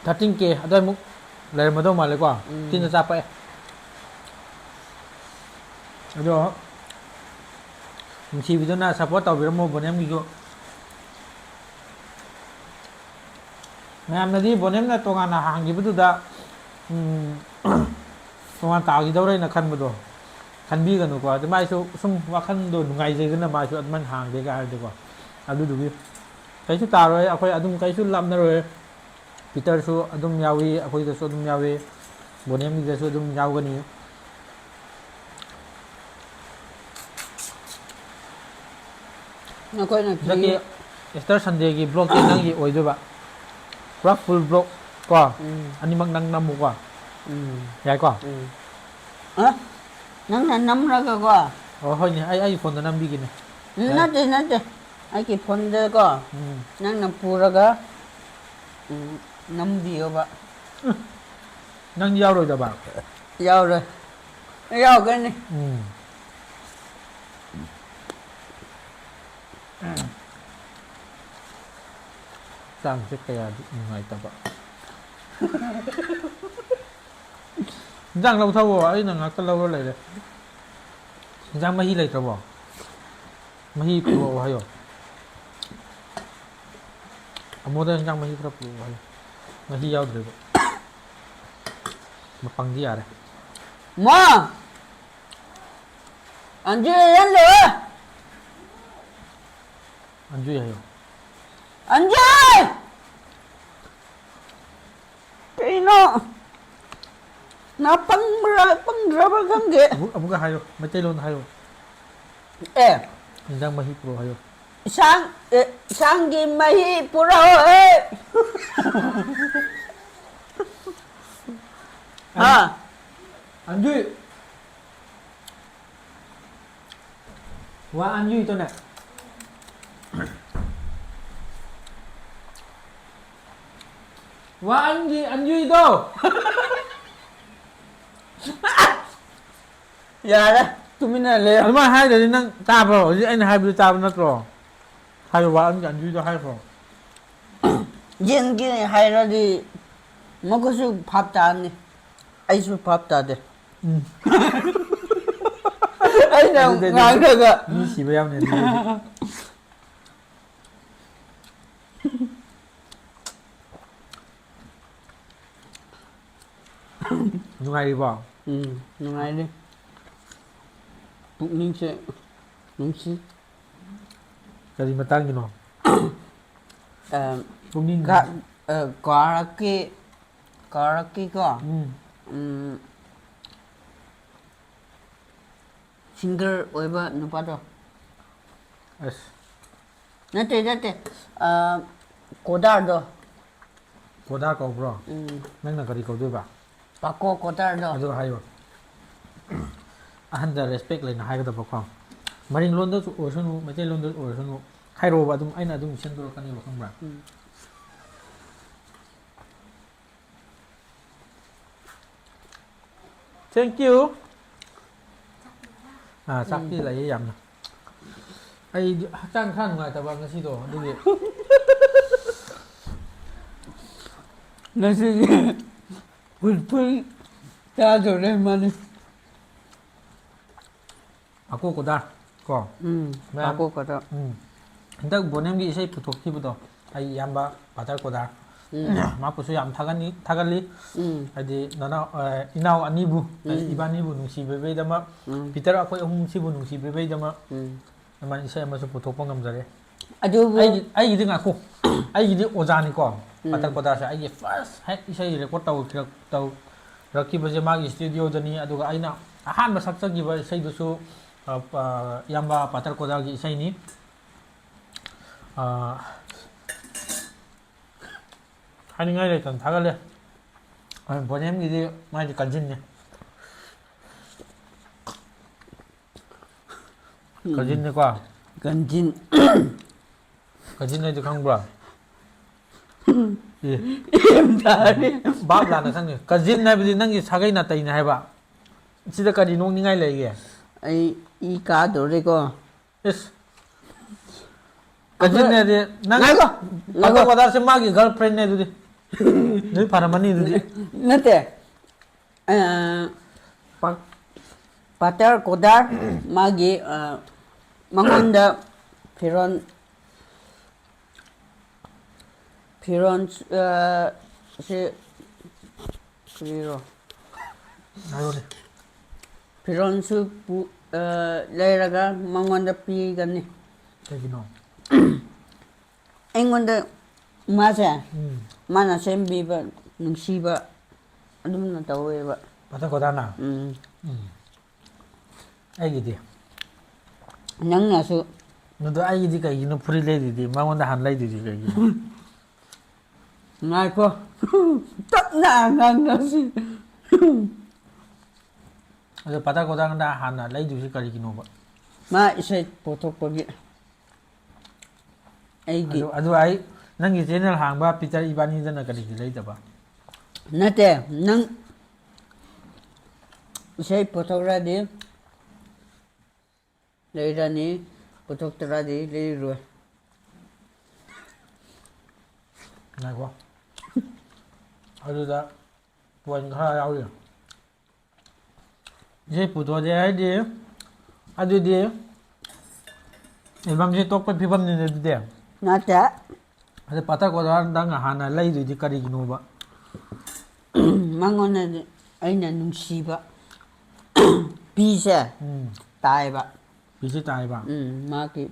thirteen K ꯑꯗꯨꯋꯥꯏꯃꯨꯛ ꯂꯩꯔꯝꯃꯗꯧ ꯃꯥꯜꯂꯦꯀꯣ꯫ ꯎꯝ꯫ ꯇꯤꯟꯅ ꯆꯥ ꯄꯛꯑꯦ꯫ ꯑꯗꯣ ꯅꯨꯡꯁꯤꯕꯤꯗꯨꯅ support ꯇꯧꯕꯤꯔꯝꯃꯣ ꯕꯣꯅꯦꯝꯒꯤꯁꯨ꯫ ꯃꯌꯥꯝꯅꯗꯤ ꯕꯣꯅꯦꯝꯅ ꯇꯣꯉꯥꯟꯅ ꯍꯥꯡꯈꯤꯕꯗꯨꯗ, ꯎꯝ, ꯇꯣꯉꯥꯟ ꯇꯥꯈꯤꯗꯧꯔꯦꯅ ꯈꯟꯕꯗꯣ ꯈꯟꯕꯤꯒꯅꯨꯀꯣ꯫ ꯑꯗꯨ ꯃꯥꯏꯁꯨ ꯁꯨꯝ ꯋꯥꯈꯜꯗꯣ ꯅꯨꯡꯉꯥꯏꯖꯩꯗꯅ, ꯃꯥꯁꯨ ꯑꯗꯨꯃꯥꯏꯅ ꯍꯥꯡꯒꯦꯒ ꯍꯥꯏꯔꯗꯤꯀꯣ꯫ ꯑꯗꯨꯗꯨꯒꯤ ꯀꯩꯁꯨ ꯇꯥꯔꯣꯏ, ꯑꯩꯈꯣꯏ ꯑꯗꯨꯝ ꯀꯩꯁꯨ ꯂꯥꯞꯅꯔꯣꯏ꯫ ꯄꯤꯇꯔꯁꯨ ꯑꯗꯨꯝ ꯌꯥꯎꯏ, ꯑꯩꯈꯣꯏꯗꯁꯨ ꯑꯗꯨꯝ ꯌꯥꯎꯏ, ꯕꯣꯅꯦꯝꯒꯤꯗꯁꯨ ꯑꯗꯨꯝ ꯌꯥꯎꯒꯅꯤ꯫ ꯅꯈꯣꯏꯅ ꯍꯟꯗꯛꯀꯤ ꯐꯤ- Easter Sundayꯒꯤ vlogꯁꯦ ꯅꯪꯒꯤ ꯑꯣꯏꯗꯣꯏꯕ꯫ ꯄꯨꯔꯥ full vlog ꯀꯣ꯫ ꯎꯝ꯫ ꯑꯅꯤꯃꯛ ꯅꯪ ꯅꯝꯃꯨꯀꯣ꯫ ꯎꯝ꯫ ꯌꯥꯏꯀꯣ? ꯎꯝ꯫ ꯑ? ꯅꯪꯅ ꯅꯝꯔꯒꯀꯣ? ꯑꯣ, ꯍꯣꯏꯅꯦ, ꯑꯩ, ꯑꯩꯒꯤ phoneꯗ ꯅꯝꯕꯤꯒꯦꯅꯦ꯫ ꯌꯥꯏ꯫ ꯅꯠꯇꯦ, ꯅꯠꯇꯦ꯫ ꯑꯩꯒꯤ phoneꯗꯀꯣ, ꯎꯝ꯫ ꯅꯪꯅ ꯄꯨꯔꯒ, ꯎꯝ, ꯅꯝꯕꯤꯌꯣꯕ꯫ ꯅꯪ ꯌꯥꯎꯔꯣꯏꯗꯕ? ꯌꯥꯎꯔꯣꯏ꯫ ꯌꯥꯎꯒꯅꯤ꯫ ꯎꯝ꯫ ꯆꯥꯡꯁꯦ ꯀꯌꯥꯗꯤ ꯅꯨꯡꯉꯥꯏꯇꯕ꯫ ꯏꯟꯖꯥꯡ ꯂꯧꯊꯧꯑꯣ, ꯑꯩꯅ ꯉꯥꯛꯇ ꯂꯧꯔ ꯂꯩꯔꯦ꯫ ꯏꯟꯖꯥꯡ ꯃꯍꯤ ꯂꯩꯇ꯭ꯔꯕꯣ? ꯃꯍꯤ ꯄꯨꯔꯛꯑꯣ ꯍꯥꯏꯌꯣ꯫ ꯑꯃꯣꯗ ꯏꯟꯖꯥꯡ ꯃꯍꯤ ꯈꯔ ꯄꯨꯔꯛꯑꯣ ꯍꯥꯏꯌꯣ꯫ ꯃꯍꯤ ꯌꯥꯎꯗ꯭ꯔꯦꯕ꯫ ꯃꯄꯪꯗꯤ ꯌꯥꯔꯦ꯫ ꯃꯥ! ꯑꯟꯖꯨ ꯂꯩꯍꯜꯂꯣ! ꯑꯟꯖꯨꯏ ꯍꯥꯏꯌꯣ꯫ ꯑꯟꯖꯨꯏ! ꯀꯩꯅꯣ? ꯅꯥ ꯄꯪꯕ꯭ꯔꯥ ꯄꯪꯗ꯭ꯔꯕ꯭ꯔꯥ ꯈꯪꯗꯦ꯫ ꯑꯃꯨꯛ ꯑꯃꯨꯛꯀ ꯍꯥꯏꯌꯣ꯫ ꯃꯩꯇꯩꯂꯣꯟꯗ ꯍꯥꯏꯌꯣ꯫ ꯑꯦ, ꯏꯟꯖꯥꯡ ꯃꯍꯤ ꯄꯨꯔꯛꯑꯣ ꯍꯥꯏꯌꯣ꯫ ꯏꯟꯁꯥꯡ ꯑꯦ, ꯏꯟꯁꯥꯡꯒꯤ ꯃꯍꯤ ꯄꯨꯔꯛꯑꯣ ꯍꯦ꯫ ꯍꯥ? ꯑꯟꯖꯨꯏ꯫ ꯋꯥ ꯑꯟꯖꯨꯏ ꯇꯣꯅꯦ꯫ ꯋꯥ ꯑꯟꯒꯤ ꯑꯟꯖꯨꯏꯗꯣ꯫ ꯌꯥꯔꯦ, ꯇꯨꯃꯤꯟꯅ ꯂꯩꯌꯣ꯫ ꯑꯗꯨꯃꯥꯏꯅ ꯍꯥꯏꯗ꯭ꯔꯗꯤ ꯅꯪ ꯇꯥꯕ꯭ꯔꯣ? ꯍꯧꯖꯤꯛ ꯑꯩꯅ ꯍꯥꯏꯕꯗꯨ ꯇꯥꯕ ꯅꯠꯇ꯭ꯔꯣ? ꯍꯥꯏꯌꯣ, ꯋꯥ ꯑꯟꯒꯤ ꯑꯟꯖꯨꯏꯗꯣ ꯍꯥꯏꯈ꯭ꯔꯣ꯫ ꯌꯦꯟꯒꯤ ꯍꯥꯏꯔꯗꯤ ꯃꯈꯣꯏꯁꯨ ꯚꯥꯞ ꯇꯥꯅꯤ, ꯑꯩꯁꯨ ꯚꯥꯞ ꯇꯥꯗꯦ꯫ ꯎꯝ꯫ ꯑꯩꯅ ꯑꯗꯨꯗꯗꯤ ꯉꯥꯡꯔꯒ ꯃꯤ ꯁꯤꯕ ꯌꯥꯎꯅꯤ ꯑꯗꯨꯗꯤ꯫ ꯅꯨꯡꯉꯥꯏꯔꯤꯕꯣ? ꯎꯝ, ꯅꯨꯡꯉꯥꯏꯔꯤ꯫ ꯄꯨꯛꯅꯤꯡꯁꯦ ꯅꯨꯡꯁꯤ꯫ ꯀꯔꯤ ꯃꯇꯥꯡꯒꯤꯅꯣ? ꯑ, ꯄꯨꯛꯅꯤꯡ ꯒ-, ꯑ, ꯀ꯭ꯋꯥꯔꯛꯀꯤ, ꯀ꯭ꯋꯥꯔꯛꯀꯤꯀꯣ, ꯎꯝ꯫ ꯎꯝ, singer ꯑꯣꯏꯕ ꯅꯨꯄꯥꯗꯣ꯫ ꯑꯁ꯫ ꯅꯠꯇꯦ, ꯅꯠꯇꯦ꯫ ꯑ, ꯀꯣꯗꯥꯔꯗꯣ꯫ ꯀꯣꯗꯥ ꯀꯧꯕ꯭ꯔꯣ? ꯎꯝ꯫ ꯅꯪꯅ ꯀꯔꯤ ꯀꯧꯗꯣꯏꯕ? ꯄꯥꯀꯣ ꯀꯣꯗꯥꯔꯗꯣ꯫ ꯑꯗꯨ ꯍꯥꯏꯌꯣ꯫ ꯑꯍꯟꯗ respect ꯂꯩꯅ ꯍꯥꯏꯒꯗꯕꯀꯣ꯫ ꯃꯔꯤꯡꯂꯣꯟꯗꯁꯨ ꯑꯣꯏꯔꯁꯅꯨ, ꯃꯩꯇꯩꯂꯣꯟꯗ ꯑꯣꯏꯔꯁꯅꯨ, ꯍꯥꯏꯔꯛꯑꯣꯕ ꯑꯗꯨꯝ, ꯑꯩꯅ ꯑꯗꯨꯝ ꯁꯦꯝꯗꯣꯔꯛꯀꯅꯦꯕ, ꯈꯪꯕ꯭ꯔꯥ? ꯎꯝ꯫ Thank you꯫ ꯑꯥ, ꯆꯥꯛꯇꯤ ꯂꯩꯌꯦ ꯌꯥꯝꯅ꯫ ꯑꯩꯗꯤ ꯍꯛꯆꯥꯡ ꯈꯔ ꯅꯨꯡꯉꯥꯏꯇꯕ ꯉꯁꯤꯗꯣ, ꯑꯗꯨꯒꯤ꯫ ꯉꯁꯤꯗꯤ ꯐꯨꯜ ꯐꯨꯜ ꯆꯥꯗꯧꯔꯦ ꯃꯥꯅꯤ꯫ ꯄꯥꯀꯣ ꯀꯣꯗꯥꯔ ꯀꯣ꯫ ꯎꯝ, ꯃꯌꯥꯝ꯫ ꯄꯥꯀꯣ ꯀꯣꯗꯥꯔ꯫ ꯎꯝ꯫ ꯍꯟꯗꯛ ꯕꯣꯅꯦꯝꯒꯤ ꯏꯁꯩ ꯄꯨꯊꯣꯛꯈꯤꯕꯗꯣ, ꯑꯩ ꯏꯌꯥꯝꯕ ꯄꯥꯇꯔ ꯀꯣꯗꯥꯔ꯫ ꯎꯝ꯫ ꯃꯍꯥꯛꯄꯨꯁꯨ ꯌꯥꯝ ꯊꯥꯒꯠꯅꯤ, ꯊꯥꯒꯠꯂꯤ꯫ ꯎꯝ꯫ ꯍꯥꯏꯗꯤ ꯅꯅꯥꯎ, ꯑ, ꯏꯅꯥꯎ ꯑꯅꯤꯕꯨ, ꯎꯝ꯫ ꯏꯕꯥꯅꯤꯕꯨ ꯅꯨꯡꯁꯤꯕꯤꯕꯩꯗꯃꯛ, ꯎꯝ꯫ ꯄꯤꯇꯔ ꯑꯩꯈꯣꯏ ꯑꯍꯨꯝꯁꯤꯕꯨ ꯅꯨꯡꯁꯤꯕꯤꯕꯩꯗꯃꯛ, ꯎꯝ꯫ ꯑꯗꯨꯃꯥꯏꯅ ꯏꯁꯩ ꯑꯃꯁꯨ ꯄꯨꯊꯣꯛꯄ ꯉꯝꯖꯔꯦ꯫ ꯑꯗꯨꯕꯨ ꯑꯩꯒꯤ ꯑꯩꯒꯤꯗꯤ ꯉꯥꯏꯈꯣ꯫ ꯑꯩꯒꯤꯗꯤ ꯑꯣꯖꯥꯅꯤꯀꯣ꯫ ꯄꯇꯔ ꯀꯣꯗꯥꯁꯦ ꯑꯩꯒꯤ ꯐꯥꯔꯁ ꯍꯦꯛ ꯏꯁꯩ ꯔꯦꯀꯣꯔꯠ ꯇꯧꯔꯛꯈꯤꯔꯛ- ꯇꯧꯔꯛꯈꯤꯕꯁꯦ ꯃꯥꯒꯤ ꯁ꯭ꯇꯨꯗꯤꯑꯣꯗꯅꯤ꯫ ꯑꯗꯨꯒ ꯑꯩꯅ ꯑꯍꯥꯟꯕ ꯁꯛꯆꯈꯤꯕ ꯏꯁꯩꯗꯨꯁꯨ ꯑ, ꯑ, ꯏꯌꯥꯝꯕ ꯄꯇꯔ ꯀꯣꯗꯥꯒꯤ ꯏꯁꯩꯅꯤ꯫ ꯑ, ꯍꯥꯏꯅꯤꯡꯉꯥꯏ ꯂꯩꯇꯅ ꯊꯥꯒꯠꯂꯦ꯫ ꯕꯣꯅꯦꯝꯒꯤꯗꯤ ꯃꯥꯏꯗꯤ ꯀꯖꯤꯟꯅꯦ꯫ ꯀꯖꯤꯟꯅꯤꯀꯣ꯫ ꯀꯟꯖꯤꯟ ꯀꯖꯤꯟ ꯍꯥꯏꯗꯤ ꯈꯪꯕ꯭ꯔꯣ? ꯑꯦ, ꯇꯥꯔꯦ꯫ ꯚꯥꯞ ꯂꯥꯟꯅ ꯈꯪꯉꯦ꯫ ꯀꯖꯤꯟ ꯍꯥꯏꯕꯗꯤ ꯅꯪꯒꯤ ꯁꯥꯒꯩ ꯅꯥꯇꯩꯅꯦ ꯍꯥꯏꯕ꯫ ꯁꯤꯗ ꯀꯔꯤ ꯅꯣꯛꯅꯤꯡꯉꯥꯏ ꯂꯩꯒꯦ? ꯑꯩ ꯏ ꯀꯥꯗꯧꯔꯦꯀꯣ꯫ ꯏꯁ, ꯀꯖꯤꯟ ꯍꯥꯏꯗꯤ ꯅꯪ ꯉꯥꯏꯈꯣ, ꯄꯇꯔ ꯉꯥꯏꯈꯣ꯫ ꯀꯣꯗꯥꯁꯦ ꯃꯥꯒꯤ ꯒꯔꯜ ꯐ꯭ꯔꯦꯟꯅꯦ ꯑꯗꯨꯗꯤ꯫ ꯑꯗꯨꯗꯤ ꯐꯔꯝꯃꯅꯤ ꯑꯗꯨꯗꯤ꯫ ꯅꯠꯇꯦ꯫ ꯑ, ꯄ- ꯄꯇꯔ ꯀꯣꯗꯥꯔ ꯃꯥꯒꯤ ꯑ, ꯃꯉꯣꯟꯗ ꯐꯤꯔꯣꯟ ꯐꯤꯔꯣꯟ ꯑ, ꯁꯤ ꯀꯔꯤꯔꯣ? ꯍꯥꯏꯔꯣꯅꯦ꯫ ꯐꯤꯔꯣꯟꯁꯨ ꯄꯨ- ꯑ, ꯂꯩꯔꯒ ꯃꯉꯣꯟꯗ ꯄꯤꯒꯅꯤ꯫ ꯀꯩꯒꯤꯅꯣ? ꯑꯩꯉꯣꯟꯗ ꯃꯥꯁꯦ ꯎꯝ꯫ ꯃꯥꯅ ꯁꯦꯝꯕꯤꯕ ꯅꯨꯡꯁꯤꯕ ꯑꯗꯨꯝꯅ ꯇꯧꯋꯦꯕ꯫ ꯄꯇꯔ ꯀꯣꯗꯥꯅ? ꯎꯝ꯫ ꯎꯝ꯫ ꯑꯩꯒꯤꯗꯤ? ꯅꯪꯅꯁꯨ ꯑꯗꯣ ꯑꯩꯒꯤꯗꯤ ꯀꯩꯒꯤꯅꯣ ꯐꯨꯔꯤꯠ ꯂꯩꯗꯨꯗꯤ? ꯃꯉꯣꯟꯗ ꯍꯥꯟꯅ ꯂꯩꯗꯨꯗꯤ ꯀꯩꯒꯤꯅꯣ? ꯉꯥꯏꯈꯣ꯫ ꯇꯞꯅ ꯉꯥꯡꯅꯁꯤ꯫ ꯑꯗꯣ ꯄꯇꯔ ꯀꯣꯗꯥꯅ ꯍꯥꯟꯅ ꯂꯩꯗꯣꯏꯁꯤ ꯀꯔꯤꯒꯤꯅꯣꯕ? ꯃꯥ ꯏꯁꯩ ꯄꯨꯊꯣꯛꯄꯒꯤ ꯑꯩꯒꯤ ꯑꯗꯨ ꯑꯗꯨ ꯑꯩ ꯅꯪꯒꯤ ꯆꯦꯅꯦꯜ ꯍꯥꯡꯕ ꯄꯤꯇꯔ ꯏꯕꯥꯅꯤꯗꯅ ꯀꯔꯤꯒꯤ ꯂꯩꯗꯕ? ꯅꯠꯇꯦ, ꯅꯪ ꯏꯁꯩ ꯄꯨꯊꯣꯛꯂꯗꯤ ꯂꯩꯔꯅꯤ, ꯄꯨꯊꯣꯛꯇ꯭ꯔꯗꯤ ꯂꯩꯔꯣꯏ꯫ ꯉꯥꯏꯈꯣ꯫ ꯑꯗꯨꯗ ꯄꯣꯏꯟ ꯈꯔ ꯌꯥꯎꯔꯤ꯫ ꯏꯁꯩ ꯄꯨꯊꯣꯛꯑꯗꯤ ꯍꯥꯏꯗꯤ ꯑꯗꯨꯗꯤ ꯑꯦꯜꯕꯝꯁꯦ ꯇꯣꯛꯄꯩ ꯐꯤꯕꯝꯅꯤꯅꯦ ꯑꯗꯨꯗꯤ꯫ ꯅꯠꯇꯦ꯫ ꯑꯗ ꯄꯇꯔ ꯀꯣꯗꯥꯔꯗꯪ ꯍꯥꯟꯅ ꯂꯩꯗꯣꯏꯗꯤ ꯀꯔꯤꯒꯤꯅꯣꯕ? ꯃꯉꯣꯟꯗꯗꯤ ꯑꯩꯅ ꯅꯨꯡꯁꯤꯕ ꯄꯤꯁꯦ ꯎꯝ꯫ ꯇꯥꯏꯕ꯫ ꯄꯤꯁꯦ ꯇꯥꯏꯕ꯫ ꯎꯝ, ꯃꯥꯒꯤ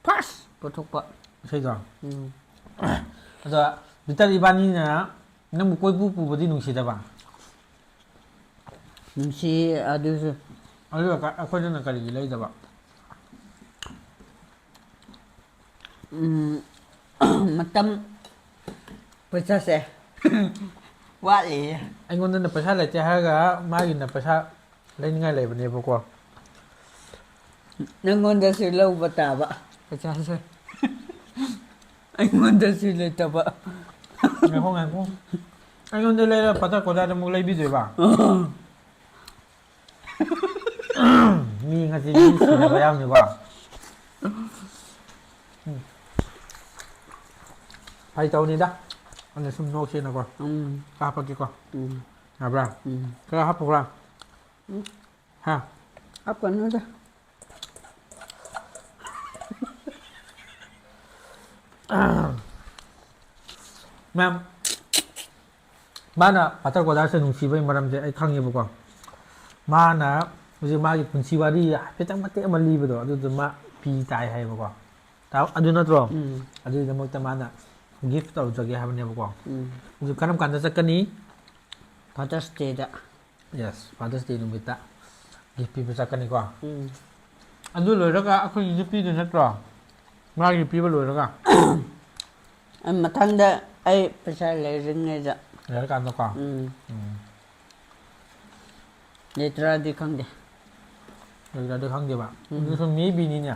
ꯐꯥꯔꯁ ꯄꯨꯊꯣꯛꯄ꯫ ꯏꯁꯩꯗꯣ? ꯎꯝ꯫ ꯑꯗꯣ ꯕꯤꯇꯔ ꯏꯕꯥꯅꯤꯅ ꯅꯪꯕꯨ ꯀꯣꯏꯄꯨ ꯄꯨꯕꯗꯤ ꯅꯨꯡꯁꯤꯗꯕ? ꯅꯨꯡꯁꯤ ꯑꯗꯨꯁꯨ꯫ ꯑꯗꯨꯒ ꯀ-, ꯑꯩꯈꯣꯏꯗꯅ ꯀꯔꯤꯒꯤ ꯂꯩꯗꯕ? ꯎꯝ, ꯃꯇꯝ ꯄꯩꯁꯥꯁꯦ ꯋꯥꯠꯂꯤꯌꯦ꯫ ꯑꯩꯉꯣꯟꯗꯅ ꯄꯩꯁꯥ ꯂꯩꯇꯦ ꯍꯥꯏꯔꯒ ꯃꯥꯒꯤꯅ ꯄꯩꯁꯥ ꯂꯩꯅꯤꯡꯉꯥꯏ ꯂꯩꯕꯅꯦꯕꯀꯣ꯫ ꯅꯪꯉꯣꯟꯗꯁꯨ ꯂꯧꯕ ꯇꯥꯕ ꯄꯩꯁꯥꯁꯦ꯫ ꯑꯩꯉꯣꯟꯗꯁꯨ ꯂꯩꯇꯕ꯫ ꯉꯥꯏꯈꯣ, ꯉꯥꯏꯈꯣ꯫ ꯑꯩꯉꯣꯟꯗ ꯂꯩꯔ ꯄꯇꯥ ꯀꯣꯗꯥꯗ ꯑꯃꯨꯛ ꯂꯩꯕꯤꯗꯣꯏꯕ? ꯃꯤ ꯉꯁꯤ ꯃꯤ ꯁꯤꯅꯕ ꯌꯥꯝꯅꯤꯀꯣ꯫ ꯎꯝ꯫ ꯐꯥꯒꯤ ꯇꯧꯅꯤꯗ꯫ ꯑꯩꯅ ꯁꯨꯝ ꯅꯣꯛꯁꯦꯅꯀꯣ꯫ ꯎꯝ꯫ ꯍꯥꯞꯄꯛꯀꯦꯀꯣ꯫ ꯎꯝ꯫ ꯌꯥꯕ꯭ꯔꯥ? ꯎꯝ꯫ ꯈꯔ ꯍꯥꯞꯄꯨꯔꯥ? ꯎꯝ꯫ ꯍꯥ? ꯍꯥꯞꯀꯅꯨꯗ꯫ ꯃꯌꯥꯝ, ꯃꯥꯅ ꯄꯥꯇꯔ ꯀꯣꯗꯥꯔꯁꯦ ꯅꯨꯡꯁꯤꯕꯒꯤ ꯃꯔꯝꯁꯦ ꯑꯩ ꯈꯪꯉꯦꯕꯀꯣ꯫ ꯃꯥꯅ ꯍꯧꯖꯤꯛ ꯃꯥꯒꯤ ꯄꯨꯟꯁꯤ ꯋꯥꯔꯤ ꯍꯥꯏꯐꯦꯠꯇꯪ ꯃꯇꯦꯛ ꯑꯃ ꯂꯤꯕꯗꯣ, ꯑꯗꯨꯗꯣ ꯃꯥ ꯄꯤ ꯇꯥꯏ ꯍꯥꯏꯌꯦꯕꯀꯣ꯫ ꯇꯥ-, ꯑꯗꯨ ꯅꯠꯇ꯭ꯔꯣ? ꯎꯝ꯫ ꯑꯗꯨꯒꯤꯗꯃꯛꯇ ꯃꯥꯅ ꯒꯤꯐ ꯇꯧꯖꯒꯦ ꯍꯥꯏꯕꯅꯦꯕꯀꯣ꯫ ꯎꯝ꯫ ꯑꯗꯨ ꯀꯔꯝ ꯀꯥꯟꯗ ꯆꯠꯀꯅꯤ? ꯐꯥꯗꯔꯁ ꯗꯦꯗ꯫ ꯌꯦꯁ, ꯐꯥꯗꯔꯁ ꯗꯦ ꯅꯨꯃꯤꯠꯇ ꯒꯤꯐ ꯄꯤꯕ ꯆꯠꯀꯅꯤꯀꯣ꯫ ꯎꯝ꯫ ꯑꯗꯨ ꯂꯣꯏꯔꯒ ꯑꯩꯈꯣꯏꯒꯤꯁꯨ ꯄꯤꯗꯣꯏ ꯅꯠꯇ꯭ꯔꯣ? ꯃꯥꯒꯤ ꯄꯤꯕ ꯂꯣꯏꯔꯒ? ꯑꯩ ꯃꯊꯪꯗ ꯑꯩ ꯄꯩꯁꯥ ꯂꯩꯔꯤꯉꯩꯗ꯫ ꯂꯩꯔꯀꯥꯟꯗꯀꯣ? ꯎꯝ꯫ ꯎꯝ꯫ ꯂꯩꯇ꯭ꯔꯗꯤ ꯈꯪꯗꯦ꯫ ꯂꯩꯇ꯭ꯔꯗꯤ ꯈꯪꯗꯦꯕ? ꯎꯝ꯫ ꯑꯗꯨꯁꯨ maybe ꯅꯤꯅꯦ꯫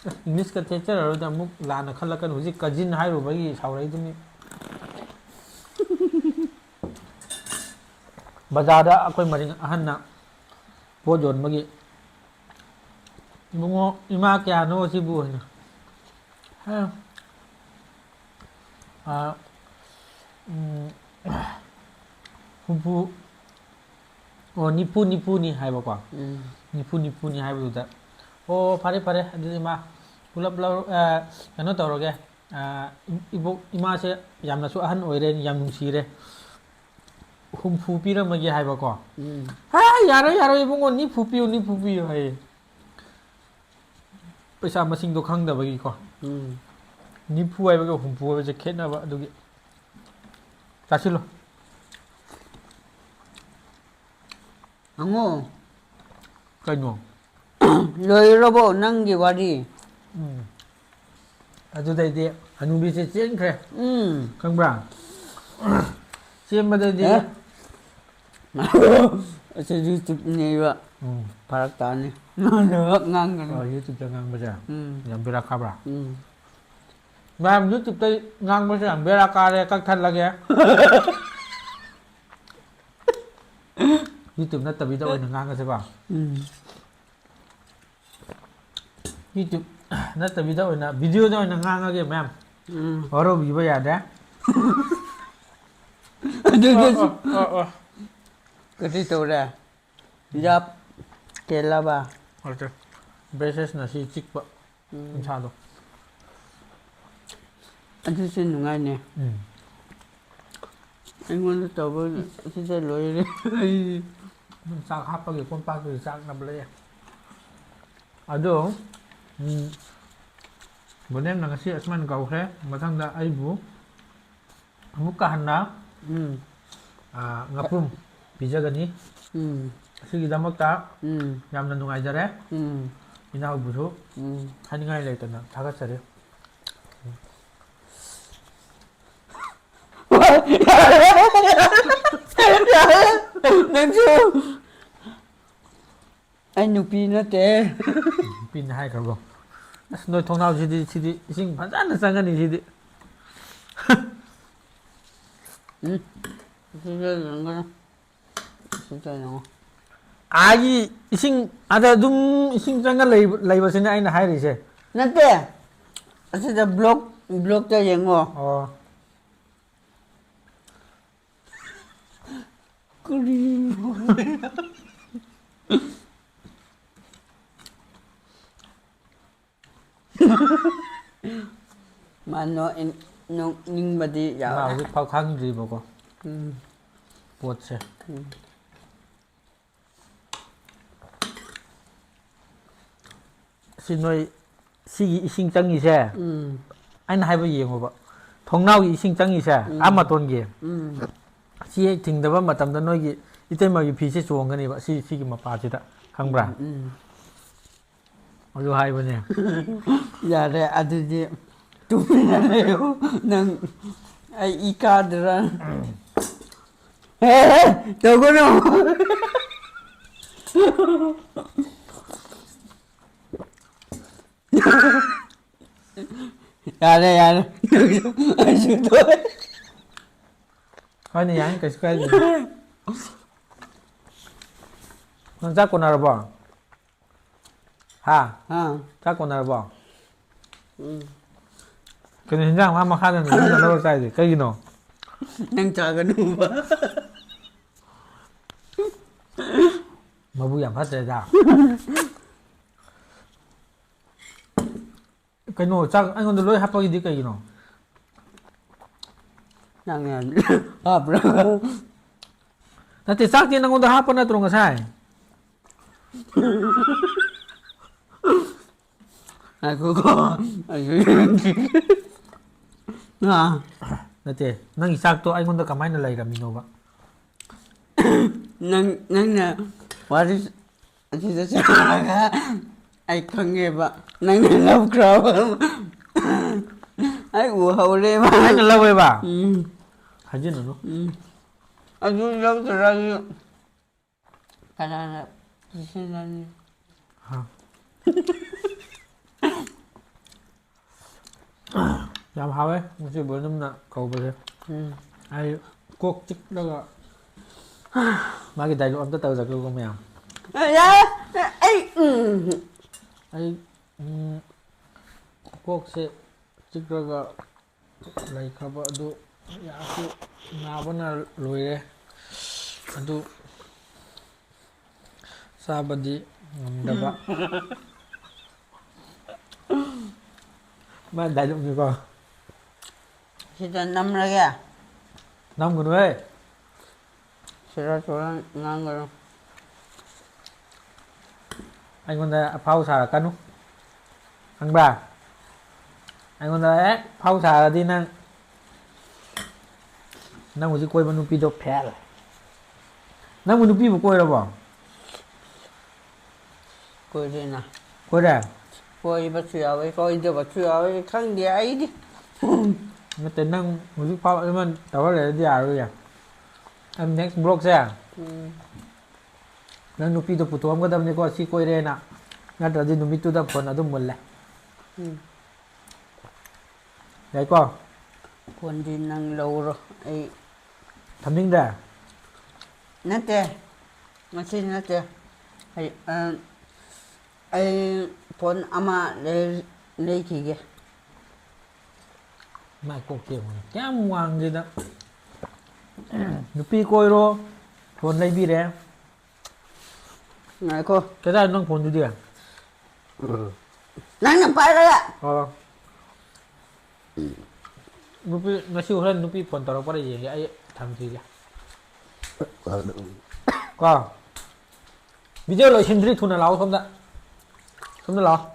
ꯑꯁ, ꯏꯪꯂꯤꯁꯀ ꯊꯦꯠꯆꯔꯔꯣꯏꯗ, ꯑꯃꯨꯛ ꯂꯥꯟꯅ ꯈꯜꯂꯛꯀꯅꯤ꯫ ꯍꯧꯖꯤꯛ ꯀꯖꯤꯟ ꯍꯥꯏꯔꯨꯕꯒꯤ ꯁꯥꯎꯔꯛꯏꯗꯨꯅꯤ꯫ ꯕꯖꯥꯔꯗ ꯑꯩꯈꯣꯏ ꯃꯔꯤꯡ ꯑꯍꯟꯅ ꯄꯣꯠ ꯌꯣꯟꯕꯒꯤ, "ꯏꯕꯨꯡꯉꯣ, ꯏꯃꯥ ꯀꯌꯥꯅꯣ ꯁꯤꯕꯨ?" ꯍꯥꯏꯅ꯫ "ꯍꯥ, ꯑꯥ, ꯎꯝ, ꯍꯨꯝꯐꯨ, ꯑꯣ, ꯅꯤꯐꯨ, ꯅꯤꯐꯨꯅꯤ" ꯍꯥꯏꯕꯀꯣ꯫ ꯎꯝ꯫ "ꯅꯤꯐꯨ, ꯅꯤꯐꯨꯅꯤ" ꯍꯥꯏꯕꯗꯨꯗ, "ꯑꯣ, ꯐꯔꯦ, ꯐꯔꯦ, ꯑꯗꯨꯗꯤ ꯃꯥ ꯄꯨꯂꯞ ꯂꯧꯔ-, ꯑ, ꯀꯩꯅꯣ ꯇꯧꯔꯒꯦ, ꯑ, ꯏꯕꯣꯛ, ꯏꯃꯥꯁꯦ ꯌꯥꯝꯅꯁꯨ ꯑꯍꯟ ꯑꯣꯏꯔꯦ, ꯌꯥꯝ ꯅꯨꯡꯁꯤꯔꯦ, ꯍꯨꯝꯐꯨ ꯄꯤꯔꯝꯃꯒꯦ" ꯍꯥꯏꯕꯀꯣ꯫ ꯎꯝ꯫ "ꯍꯥ, ꯌꯥꯔꯣꯏ, ꯌꯥꯔꯣꯏ, ꯏꯕꯨꯡꯉꯣ, ꯅꯤꯐꯨ ꯄꯤꯌꯨ, ꯅꯤꯐꯨ ꯄꯤꯌꯨ" ꯍꯥꯏꯌꯦ꯫ ꯄꯩꯁꯥ ꯃꯁꯤꯡꯗꯣ ꯈꯪꯗꯕꯒꯤꯀꯣ꯫ ꯎꯝ꯫ ꯅꯤꯐꯨ ꯍꯥꯏꯕꯒ ꯍꯨꯝꯐꯨ ꯍꯥꯏꯕꯁꯦ ꯈꯦꯠꯅꯕ ꯑꯗꯨꯒꯤ꯫ ꯆꯥꯁꯤꯜꯂꯣ꯫ ꯍꯪꯉꯣ꯫ ꯀꯩꯅꯣ? ꯂꯣꯏꯔꯕꯣ ꯅꯪꯒꯤ ꯋꯥꯔꯤ? ꯎꯝ꯫ ꯑꯗꯨꯗꯩꯗꯤ ꯍꯅꯨꯕꯤꯁꯦ ꯆꯦꯟꯈ꯭ꯔꯦ꯫ ꯎꯝ꯫ ꯈꯪꯕ꯭ꯔꯥ? ꯆꯦꯟꯕꯗꯩꯗꯤ ꯑꯦ? ꯑꯁꯤ YouTube-ꯅꯦꯕ꯫ ꯎꯝ꯫ ꯐꯔꯛ ꯇꯥꯅꯤ꯫ ꯉꯥꯡꯒꯅꯨ꯫ ꯑꯣ, YouTube-ꯇ ꯉꯥꯡꯕꯁꯦ ꯎꯝ꯫ ꯌꯥꯝ ꯕꯦꯔꯥ ꯀꯥꯕ꯭ꯔꯥ? ꯎꯝ꯫ ꯃꯌꯥꯝ YouTube-ꯇ ꯉꯥꯡꯕꯁꯦ ꯌꯥꯝ ꯕꯦꯔꯥ ꯀꯥꯔꯦ, ꯀꯛꯊꯠꯂꯒꯦ꯫ YouTube ꯅꯠꯇꯕꯤꯗ ꯑꯣꯏꯅ ꯉꯥꯡꯉꯁꯤꯀꯣ꯫ ꯎꯝ꯫ YouTube ꯅꯠꯇꯕꯤꯗ ꯑꯣꯏꯅ video-ꯗ ꯑꯣꯏꯅ ꯉꯥꯡꯉꯒꯦ ꯃꯌꯥꯝ꯫ ꯎꯝ꯫ ꯋꯥꯔꯧꯕꯤꯕ ꯌꯥꯗꯦ꯫ ꯑꯗꯨꯗꯁꯨ ꯑꯣ, ꯑꯣ, ꯑꯣ, ꯑꯣ꯫ ꯀꯔꯤ ꯇꯧꯔꯦ? ꯌꯥꯞ ꯀꯦꯜꯂꯕ? ꯑꯗꯨ braces-ꯅ ꯁꯤ ꯆꯤꯛꯄ ꯎꯝ꯫ ꯎꯟꯁꯥꯗꯣ꯫ ꯑꯗꯨꯁꯨ ꯅꯨꯡꯉꯥꯏꯅꯦ꯫ ꯎꯝ꯫ ꯑꯩꯉꯣꯟꯗ ꯇꯧꯕ ꯑꯁꯤꯗ ꯂꯣꯏꯔꯦ꯫ ꯑꯩ ꯑꯗꯨꯝ ꯆꯥꯛ ꯍꯥꯞꯄꯒꯤ ꯀꯣꯝꯄꯥꯛꯇꯨꯗ ꯆꯥꯛꯅꯕ ꯂꯩꯌꯦ꯫ ꯑꯗꯣ, ꯎꯝ, ꯕꯣꯅꯦꯝꯅ ꯉꯁꯤ ꯑꯁꯨꯃꯥꯏꯅ ꯀꯧꯈ꯭ꯔꯦ꯫ ꯃꯊꯪꯗ ꯑꯩꯕꯨ ꯑꯃꯨꯛꯀ ꯍꯟꯅ, ꯎꯝ꯫ ꯑ, ꯉꯥꯄ꯭ꯔꯨꯝ ꯄꯤꯖꯒꯅꯤ꯫ ꯎꯝ꯫ ꯑꯁꯤꯒꯤꯗꯃꯛꯇ ꯎꯝ꯫ ꯌꯥꯝꯅ ꯅꯨꯡꯉꯥꯏꯖꯔꯦ꯫ ꯎꯝ꯫ ꯏꯅꯥꯎꯕꯨꯁꯨ ꯎꯝ꯫ ꯍꯥꯏꯅꯤꯡꯉꯥꯏ ꯂꯩꯇꯅ ꯊꯥꯒꯠꯆꯔꯤ꯫ ꯅꯪꯁꯨ꯫ ꯑꯩ ꯅꯨꯄꯤ ꯅꯠꯇꯦ꯫ ꯅꯨꯄꯤꯅ ꯍꯥꯏꯈ꯭ꯔꯕꯣ? ꯑꯁ, ꯅꯣꯏ ꯊꯣꯡꯅꯥꯎꯁꯤꯗꯤ, ꯁꯤꯗꯤ ꯏꯁꯤꯡ ꯐꯖꯅ ꯆꯪꯒꯅꯤ ꯁꯤꯗꯤ꯫ ꯎꯝ꯫ ꯁꯤꯗ ꯌꯦꯡꯒꯅꯤ꯫ ꯁꯤꯗ ꯌꯦꯡꯉꯣ꯫ ꯑꯥꯒꯤ ꯏꯁꯤꯡ ꯑꯗ ꯑꯗꯨꯝ ꯏꯁꯤꯡ ꯆꯪꯉ ꯂꯩꯕ-, ꯂꯩꯕꯁꯤꯅꯦ ꯑꯩꯅ ꯍꯥꯏꯔꯤꯁꯦ꯫ ꯅꯠꯇꯦ꯫ ꯑꯁꯤꯗ block, block-ꯇ ꯌꯦꯡꯉꯣ꯫ ꯑꯣ꯫ ꯀꯔꯤꯅꯣ? ꯃꯥ ꯅꯣꯛ-, ꯅꯣꯛꯅꯤꯡꯕꯗꯤ ꯃꯥ ꯌꯥꯎꯔꯦ꯫ ꯍꯧꯖꯤꯛ ꯐꯥꯎ ꯈꯪꯗ꯭ꯔꯤꯕꯀꯣ ꯎꯝ꯫ ꯄꯣꯠꯁꯦ꯫ ꯎꯝ꯫ ꯁꯤ ꯅꯣꯏ ꯁꯤꯒꯤ ꯏꯁꯤꯡ ꯆꯪꯉꯤꯁꯦ, ꯎꯝ꯫ ꯑꯩꯅ ꯍꯥꯏꯕ ꯌꯦꯡꯉꯣꯕ, ꯊꯣꯡꯅꯥꯎꯒꯤ ꯏꯁꯤꯡ ꯆꯪꯉꯤꯁꯦ, ꯎꯝ꯫ ꯑꯥ ꯃꯇꯣꯟꯒꯤ, ꯎꯝ꯫ ꯁꯤ ꯍꯦꯛ ꯊꯤꯡꯗꯕ ꯃꯇꯝꯗ ꯅꯣꯏꯒꯤ ꯏꯇꯩꯃꯒꯤ ꯐꯤꯁꯦ ꯆꯣꯡꯒꯅꯦꯕ, ꯁꯤ, ꯁꯤꯒꯤ ꯃꯄꯥꯁꯤꯗ, ꯈꯪꯕ꯭ꯔꯥ? ꯎꯝ꯫ ꯑꯗꯨ ꯍꯥꯏꯕꯅꯦ꯫ ꯌꯥꯔꯦ, ꯑꯗꯨꯗꯤ ꯇꯨꯃꯤꯟꯅ ꯂꯩꯌꯨ꯫ ꯅꯪ, ꯑꯩ ꯏ ꯀꯥꯗ꯭ꯔꯥ? ꯍꯦ, ꯍꯦ, ꯇꯧꯒꯅꯨ꯫ ꯌꯥꯔꯦ, ꯌꯥꯔꯦ꯫ ꯑꯩꯁꯨ ꯇꯣꯛꯑꯦ꯫ ꯍꯣꯏꯅꯦ, ꯌꯥꯅꯤ, ꯀꯩꯁꯨ ꯀꯥꯏꯗꯦ꯫ ꯅꯪ ꯆꯥꯛ ꯀꯣꯟꯅꯔꯕꯣ? ꯍꯥ? ꯍꯥ? ꯆꯥꯛ ꯀꯣꯟꯅꯔꯕꯣ? ꯎꯝ꯫ ꯀꯩꯅꯣ, ꯍꯤꯟꯖꯥꯡ ꯃꯥ ꯃꯈꯥꯗ ꯅꯪꯅ ꯂꯧꯔ ꯆꯥꯏꯗꯤ ꯀꯩꯒꯤꯅꯣ? ꯅꯪ ꯆꯥꯒꯅꯨꯕ꯫ ꯃꯕꯨꯛ ꯌꯥꯝ ꯐꯠꯇ꯭ꯔꯦꯗ꯫ ꯀꯩꯅꯣ, ꯆꯥꯛ ꯑꯩꯉꯣꯟꯗ ꯂꯣꯏ ꯍꯥꯞꯄꯒꯤꯗꯤ ꯀꯩꯒꯤꯅꯣ? ꯅꯪꯅ ꯍꯥꯞꯄ꯭ꯔꯥ? ꯅꯠꯇꯦ, ꯆꯥꯛꯇꯤ ꯅꯪꯉꯣꯟꯗ ꯍꯥꯞꯄ ꯅꯠꯇ꯭ꯔꯣ ꯉꯁꯥꯏ? ꯉꯥꯏꯈꯣꯀꯣ, ꯑꯩꯁꯨ ꯌꯦꯡꯒꯦ꯫ ꯑꯥ꯫ ꯅꯠꯇꯦ, ꯅꯪꯒꯤ ꯆꯥꯛꯇꯣ ꯑꯩꯉꯣꯟꯗ ꯀꯃꯥꯏꯅ ꯂꯩꯔꯝꯃꯤꯅꯣꯕ? ꯅꯪ, ꯅꯪꯅ ꯋꯥꯔꯤ ꯑꯁꯤꯗ ꯆꯪꯉꯛꯑꯒ ꯑꯩ ꯈꯪꯉꯦꯕ, ꯅꯪꯅ ꯂꯧꯈ꯭ꯔꯕ꯫ ꯑꯩ ꯎꯍꯧꯔꯦꯕ꯫ ꯑꯩꯅ ꯂꯧꯋꯦꯕ? ꯎꯝ꯫ ꯍꯥꯏꯖꯤꯟꯅꯅꯨ꯫ ꯎꯝ꯫ ꯑꯗꯨ ꯂꯧꯗ꯭ꯔꯗꯤ ꯀꯅꯥꯅ ꯄꯤꯁꯤꯜꯂꯅꯤ? ꯍꯥ꯫ ꯌꯥꯝ ꯍꯥꯎꯋꯦ ꯉꯁꯤ ꯕꯣꯏꯅꯝꯅ ꯀꯧꯕꯁꯦ꯫ ꯎꯝ꯫ ꯑꯩ ꯀꯣꯛ ꯆꯤꯛꯂꯒ ꯃꯥꯒꯤ dialogue ꯑꯝꯇ ꯇꯧꯖꯒꯦꯀꯣ ꯃꯌꯥꯝ꯫ ꯑ, ꯌꯥꯔꯦ꯫ ꯑꯩ, ꯎꯝ꯫ ꯑꯩ, ꯎꯝ, ꯀꯣꯛꯁꯦ ꯆꯤꯛꯂꯒ ꯂꯩꯈ꯭ꯔꯕ ꯑꯗꯨ ꯌꯥꯁꯨ ꯅꯥꯕꯅ ꯂꯣꯏꯔꯦ꯫ ꯑꯗꯨ ꯆꯥꯕꯗꯤ ꯉꯝꯗꯕ꯫ ꯃꯥ dialogue ꯅꯤꯀꯣ꯫ ꯁꯤꯗ ꯅꯝꯂꯒꯦ꯫ ꯅꯝꯒꯅꯨꯍꯦ꯫ ꯁꯦꯔꯥꯟ ꯇꯨꯔꯥꯟ ꯉꯥꯡꯒꯅꯨ꯫ ꯑꯩꯉꯣꯟꯗ ꯑꯐꯥꯎ ꯁꯥꯔꯛꯀꯅꯨ꯫ ꯈꯪꯕ꯭ꯔꯥ? ꯑꯩꯉꯣꯟꯗ ꯍꯦꯛ ꯐꯥꯎ ꯁꯥꯔꯗꯤ ꯅꯪ, ꯅꯪ ꯍꯧꯖꯤꯛ ꯀꯣꯏꯕ ꯅꯨꯄꯤꯗꯣ ꯐꯦꯜ꯫ ꯅꯪꯕꯨ ꯅꯨꯄꯤꯕꯨ ꯀꯣꯏꯔꯕꯣ? ꯀꯣꯏꯔꯦꯅ꯫ ꯀꯣꯏꯔꯦ? ꯀꯣꯏꯕꯁꯨ ꯌꯥꯎꯋꯦ, ꯀꯣꯏꯗꯕꯁꯨ ꯌꯥꯎꯋꯦ, ꯈꯪꯗꯦ ꯑꯩꯗꯤ꯫ ꯅꯠꯇꯦ, ꯅꯪ ꯍꯧꯖꯤꯛ ꯐꯥꯎ ꯑꯗꯨꯃꯥꯏꯅ ꯇꯧꯔ ꯂꯩꯔꯗꯤ ꯌꯥꯔꯣꯏꯌꯦ꯫ ꯑꯩ next vlogꯁꯦ ꯎꯝ꯫ ꯅꯪ ꯅꯨꯄꯤꯗꯣ ꯄꯨꯊꯣꯛꯑꯝꯒꯗꯕꯅꯤꯀꯣ, ꯁꯤ ꯀꯣꯏꯔꯦꯅ꯫ ꯅꯠꯇ꯭ꯔꯗꯤ ꯅꯨꯃꯤꯠꯇꯨꯗ phone ꯑꯗꯨꯝ ꯃꯨꯜꯂꯦ꯫ ꯎꯝ꯫ ꯌꯥꯏꯀꯣ? Phoneꯗꯤ ꯅꯪ ꯂꯧꯔꯣ, ꯑꯩ ꯊꯝꯅꯤꯡꯗ꯭ꯔꯦ? ꯅꯠꯇꯦ, ꯉꯁꯤ ꯅꯠꯇꯦ꯫ ꯑꯩ, ꯑ, ꯑꯩ phone ꯑꯃ ꯂꯩ-, ꯂꯩꯈꯤꯒꯦ꯫ ꯃꯥꯏ ꯀꯣꯛꯇ ꯌꯦꯡꯉꯨꯅꯦ, ꯀꯌꯥꯝ ꯋꯥꯡꯒꯦꯗ꯫ ꯅꯨꯄꯤ ꯀꯣꯏꯔꯣ, phone ꯂꯩꯕꯤꯔꯦ꯫ ꯉꯥꯏꯈꯣ꯫ ꯀꯗꯥꯏ ꯅꯪ phoneꯗꯨꯗꯤ? ꯅꯪꯅ ꯄꯥꯏꯔꯒ꯫ ꯑꯣ꯫ ꯅꯨꯄꯤ, ꯉꯁꯤ ꯍꯣꯔꯦꯟ ꯅꯨꯄꯤ phone ꯇꯧꯔꯛꯄ꯭ꯔꯥ ꯌꯦꯡꯒꯦ, ꯑꯩ ꯊꯝꯈꯤꯒꯦ꯫ ꯀꯣ꯫ Video ꯂꯣꯏꯁꯤꯟꯗ꯭ꯔꯤ, ꯊꯨꯅ ꯂꯥꯛꯑꯣ ꯁꯣꯝꯗ꯫ ꯁꯣꯝꯗ ꯂꯥꯛꯑꯣ꯫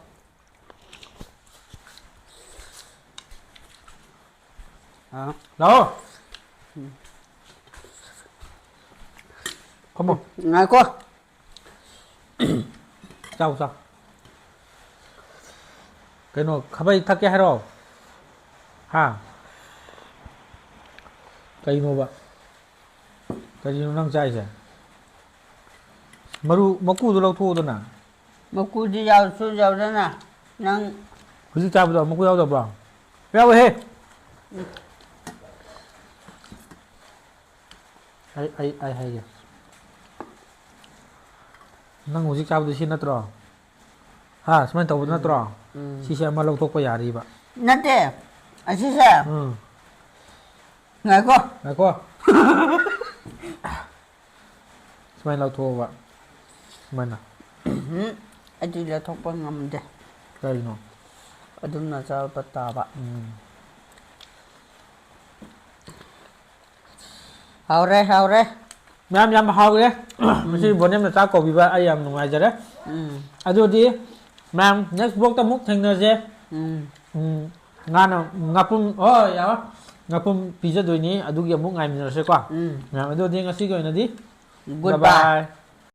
ꯑꯥ꯫ ꯂꯥꯛꯑꯣ꯫ ꯐꯝꯃꯣ꯫ ꯉꯥꯏꯈꯣ꯫ ꯆꯥꯎ, ꯆꯥꯎ꯫ ꯀꯩꯅꯣ, ꯈꯥꯕꯩ ꯊꯛꯀꯦ ꯍꯥꯏꯔꯣ? ꯍꯥ? ꯀꯩꯅꯣꯕ? ꯀꯔꯤꯅꯣ ꯅꯪ ꯆꯥꯏꯁꯦ? ꯃꯔꯨ, ꯃꯀꯨꯗꯣ ꯂꯧꯊꯣꯛꯎꯗꯅ꯫ ꯃꯀꯨꯗꯤ ꯌꯥꯎꯁꯨ ꯌꯥꯎꯗꯅ ꯅꯪ꯫ ꯍꯧꯖꯤꯛ ꯆꯥꯕꯗꯣ ꯃꯀꯨ ꯌꯥꯎꯗꯕ꯭ꯔꯣ? ꯌꯥꯎꯋꯦꯍꯦ꯫ ꯑꯩ, ꯑꯩ, ꯑꯩ ꯍꯥꯏꯒꯦ꯫ ꯅꯪ ꯍꯧꯖꯤꯛ ꯆꯥꯕꯗꯨ ꯁꯤ ꯅꯠꯇ꯭ꯔꯣ? ꯍꯥ, ꯁꯨꯃꯥꯏꯅ ꯇꯧꯕ ꯅꯠꯇ꯭ꯔꯣ? ꯎꯝ꯫ ꯁꯤꯁꯦ ꯑꯃ ꯂꯧꯊꯣꯛꯄ ꯌꯥꯔꯤꯕ꯫ ꯅꯠꯇꯦ, ꯑꯁꯤꯁꯦ꯫ ꯎꯝ꯫ ꯉꯥꯏꯈꯣ꯫ ꯉꯥꯏꯈꯣ꯫ ꯁꯨꯃꯥꯏꯅ ꯂꯧꯊꯣꯛꯑꯣꯕ꯫ ꯁꯨꯃꯥꯏꯅ꯫ ꯎꯝ, ꯑꯩꯗꯤ ꯂꯧꯊꯣꯛꯄ ꯉꯝꯗꯦ꯫ ꯀꯔꯤꯅꯣ? ꯑꯗꯨꯝꯅ ꯆꯥꯕ ꯇꯥꯕ꯫ ꯎꯝ꯫ ꯍꯥꯎꯔꯦ, ꯍꯥꯎꯔꯦ꯫ ꯃꯌꯥꯝ ꯌꯥꯝ ꯍꯥꯎꯔꯦ꯫ ꯉꯁꯤ ꯕꯣꯅꯦꯝꯅ ꯆꯥꯛ ꯀꯧꯕꯤꯕ ꯑꯩ ꯌꯥꯝ ꯅꯨꯡꯉꯥꯏꯖꯔꯦ꯫ ꯎꯝ꯫ ꯑꯗꯨꯗꯤ ꯃꯌꯥꯝ next vlogꯇ ꯑꯃꯨꯛ ꯊꯦꯡꯅꯁꯦ꯫ ꯎꯝ ꯎꯝ, ꯉꯥꯅ ꯉꯥꯄꯨꯝ, ꯍꯣꯏ, ꯌꯥꯔꯣꯏ꯫ ꯉꯥꯄꯨꯝ ꯄꯤꯖꯗꯣꯏꯅꯤ, ꯑꯗꯨꯒꯤ ꯑꯃꯨꯛ ꯉꯥꯏꯃꯤꯟꯅꯔꯁꯦꯀꯣ꯫ ꯎꯝ ꯃꯌꯥꯝ, ꯑꯗꯨꯗꯤ ꯉꯁꯤꯒꯤ ꯑꯣꯏꯅꯗꯤ Goodbye.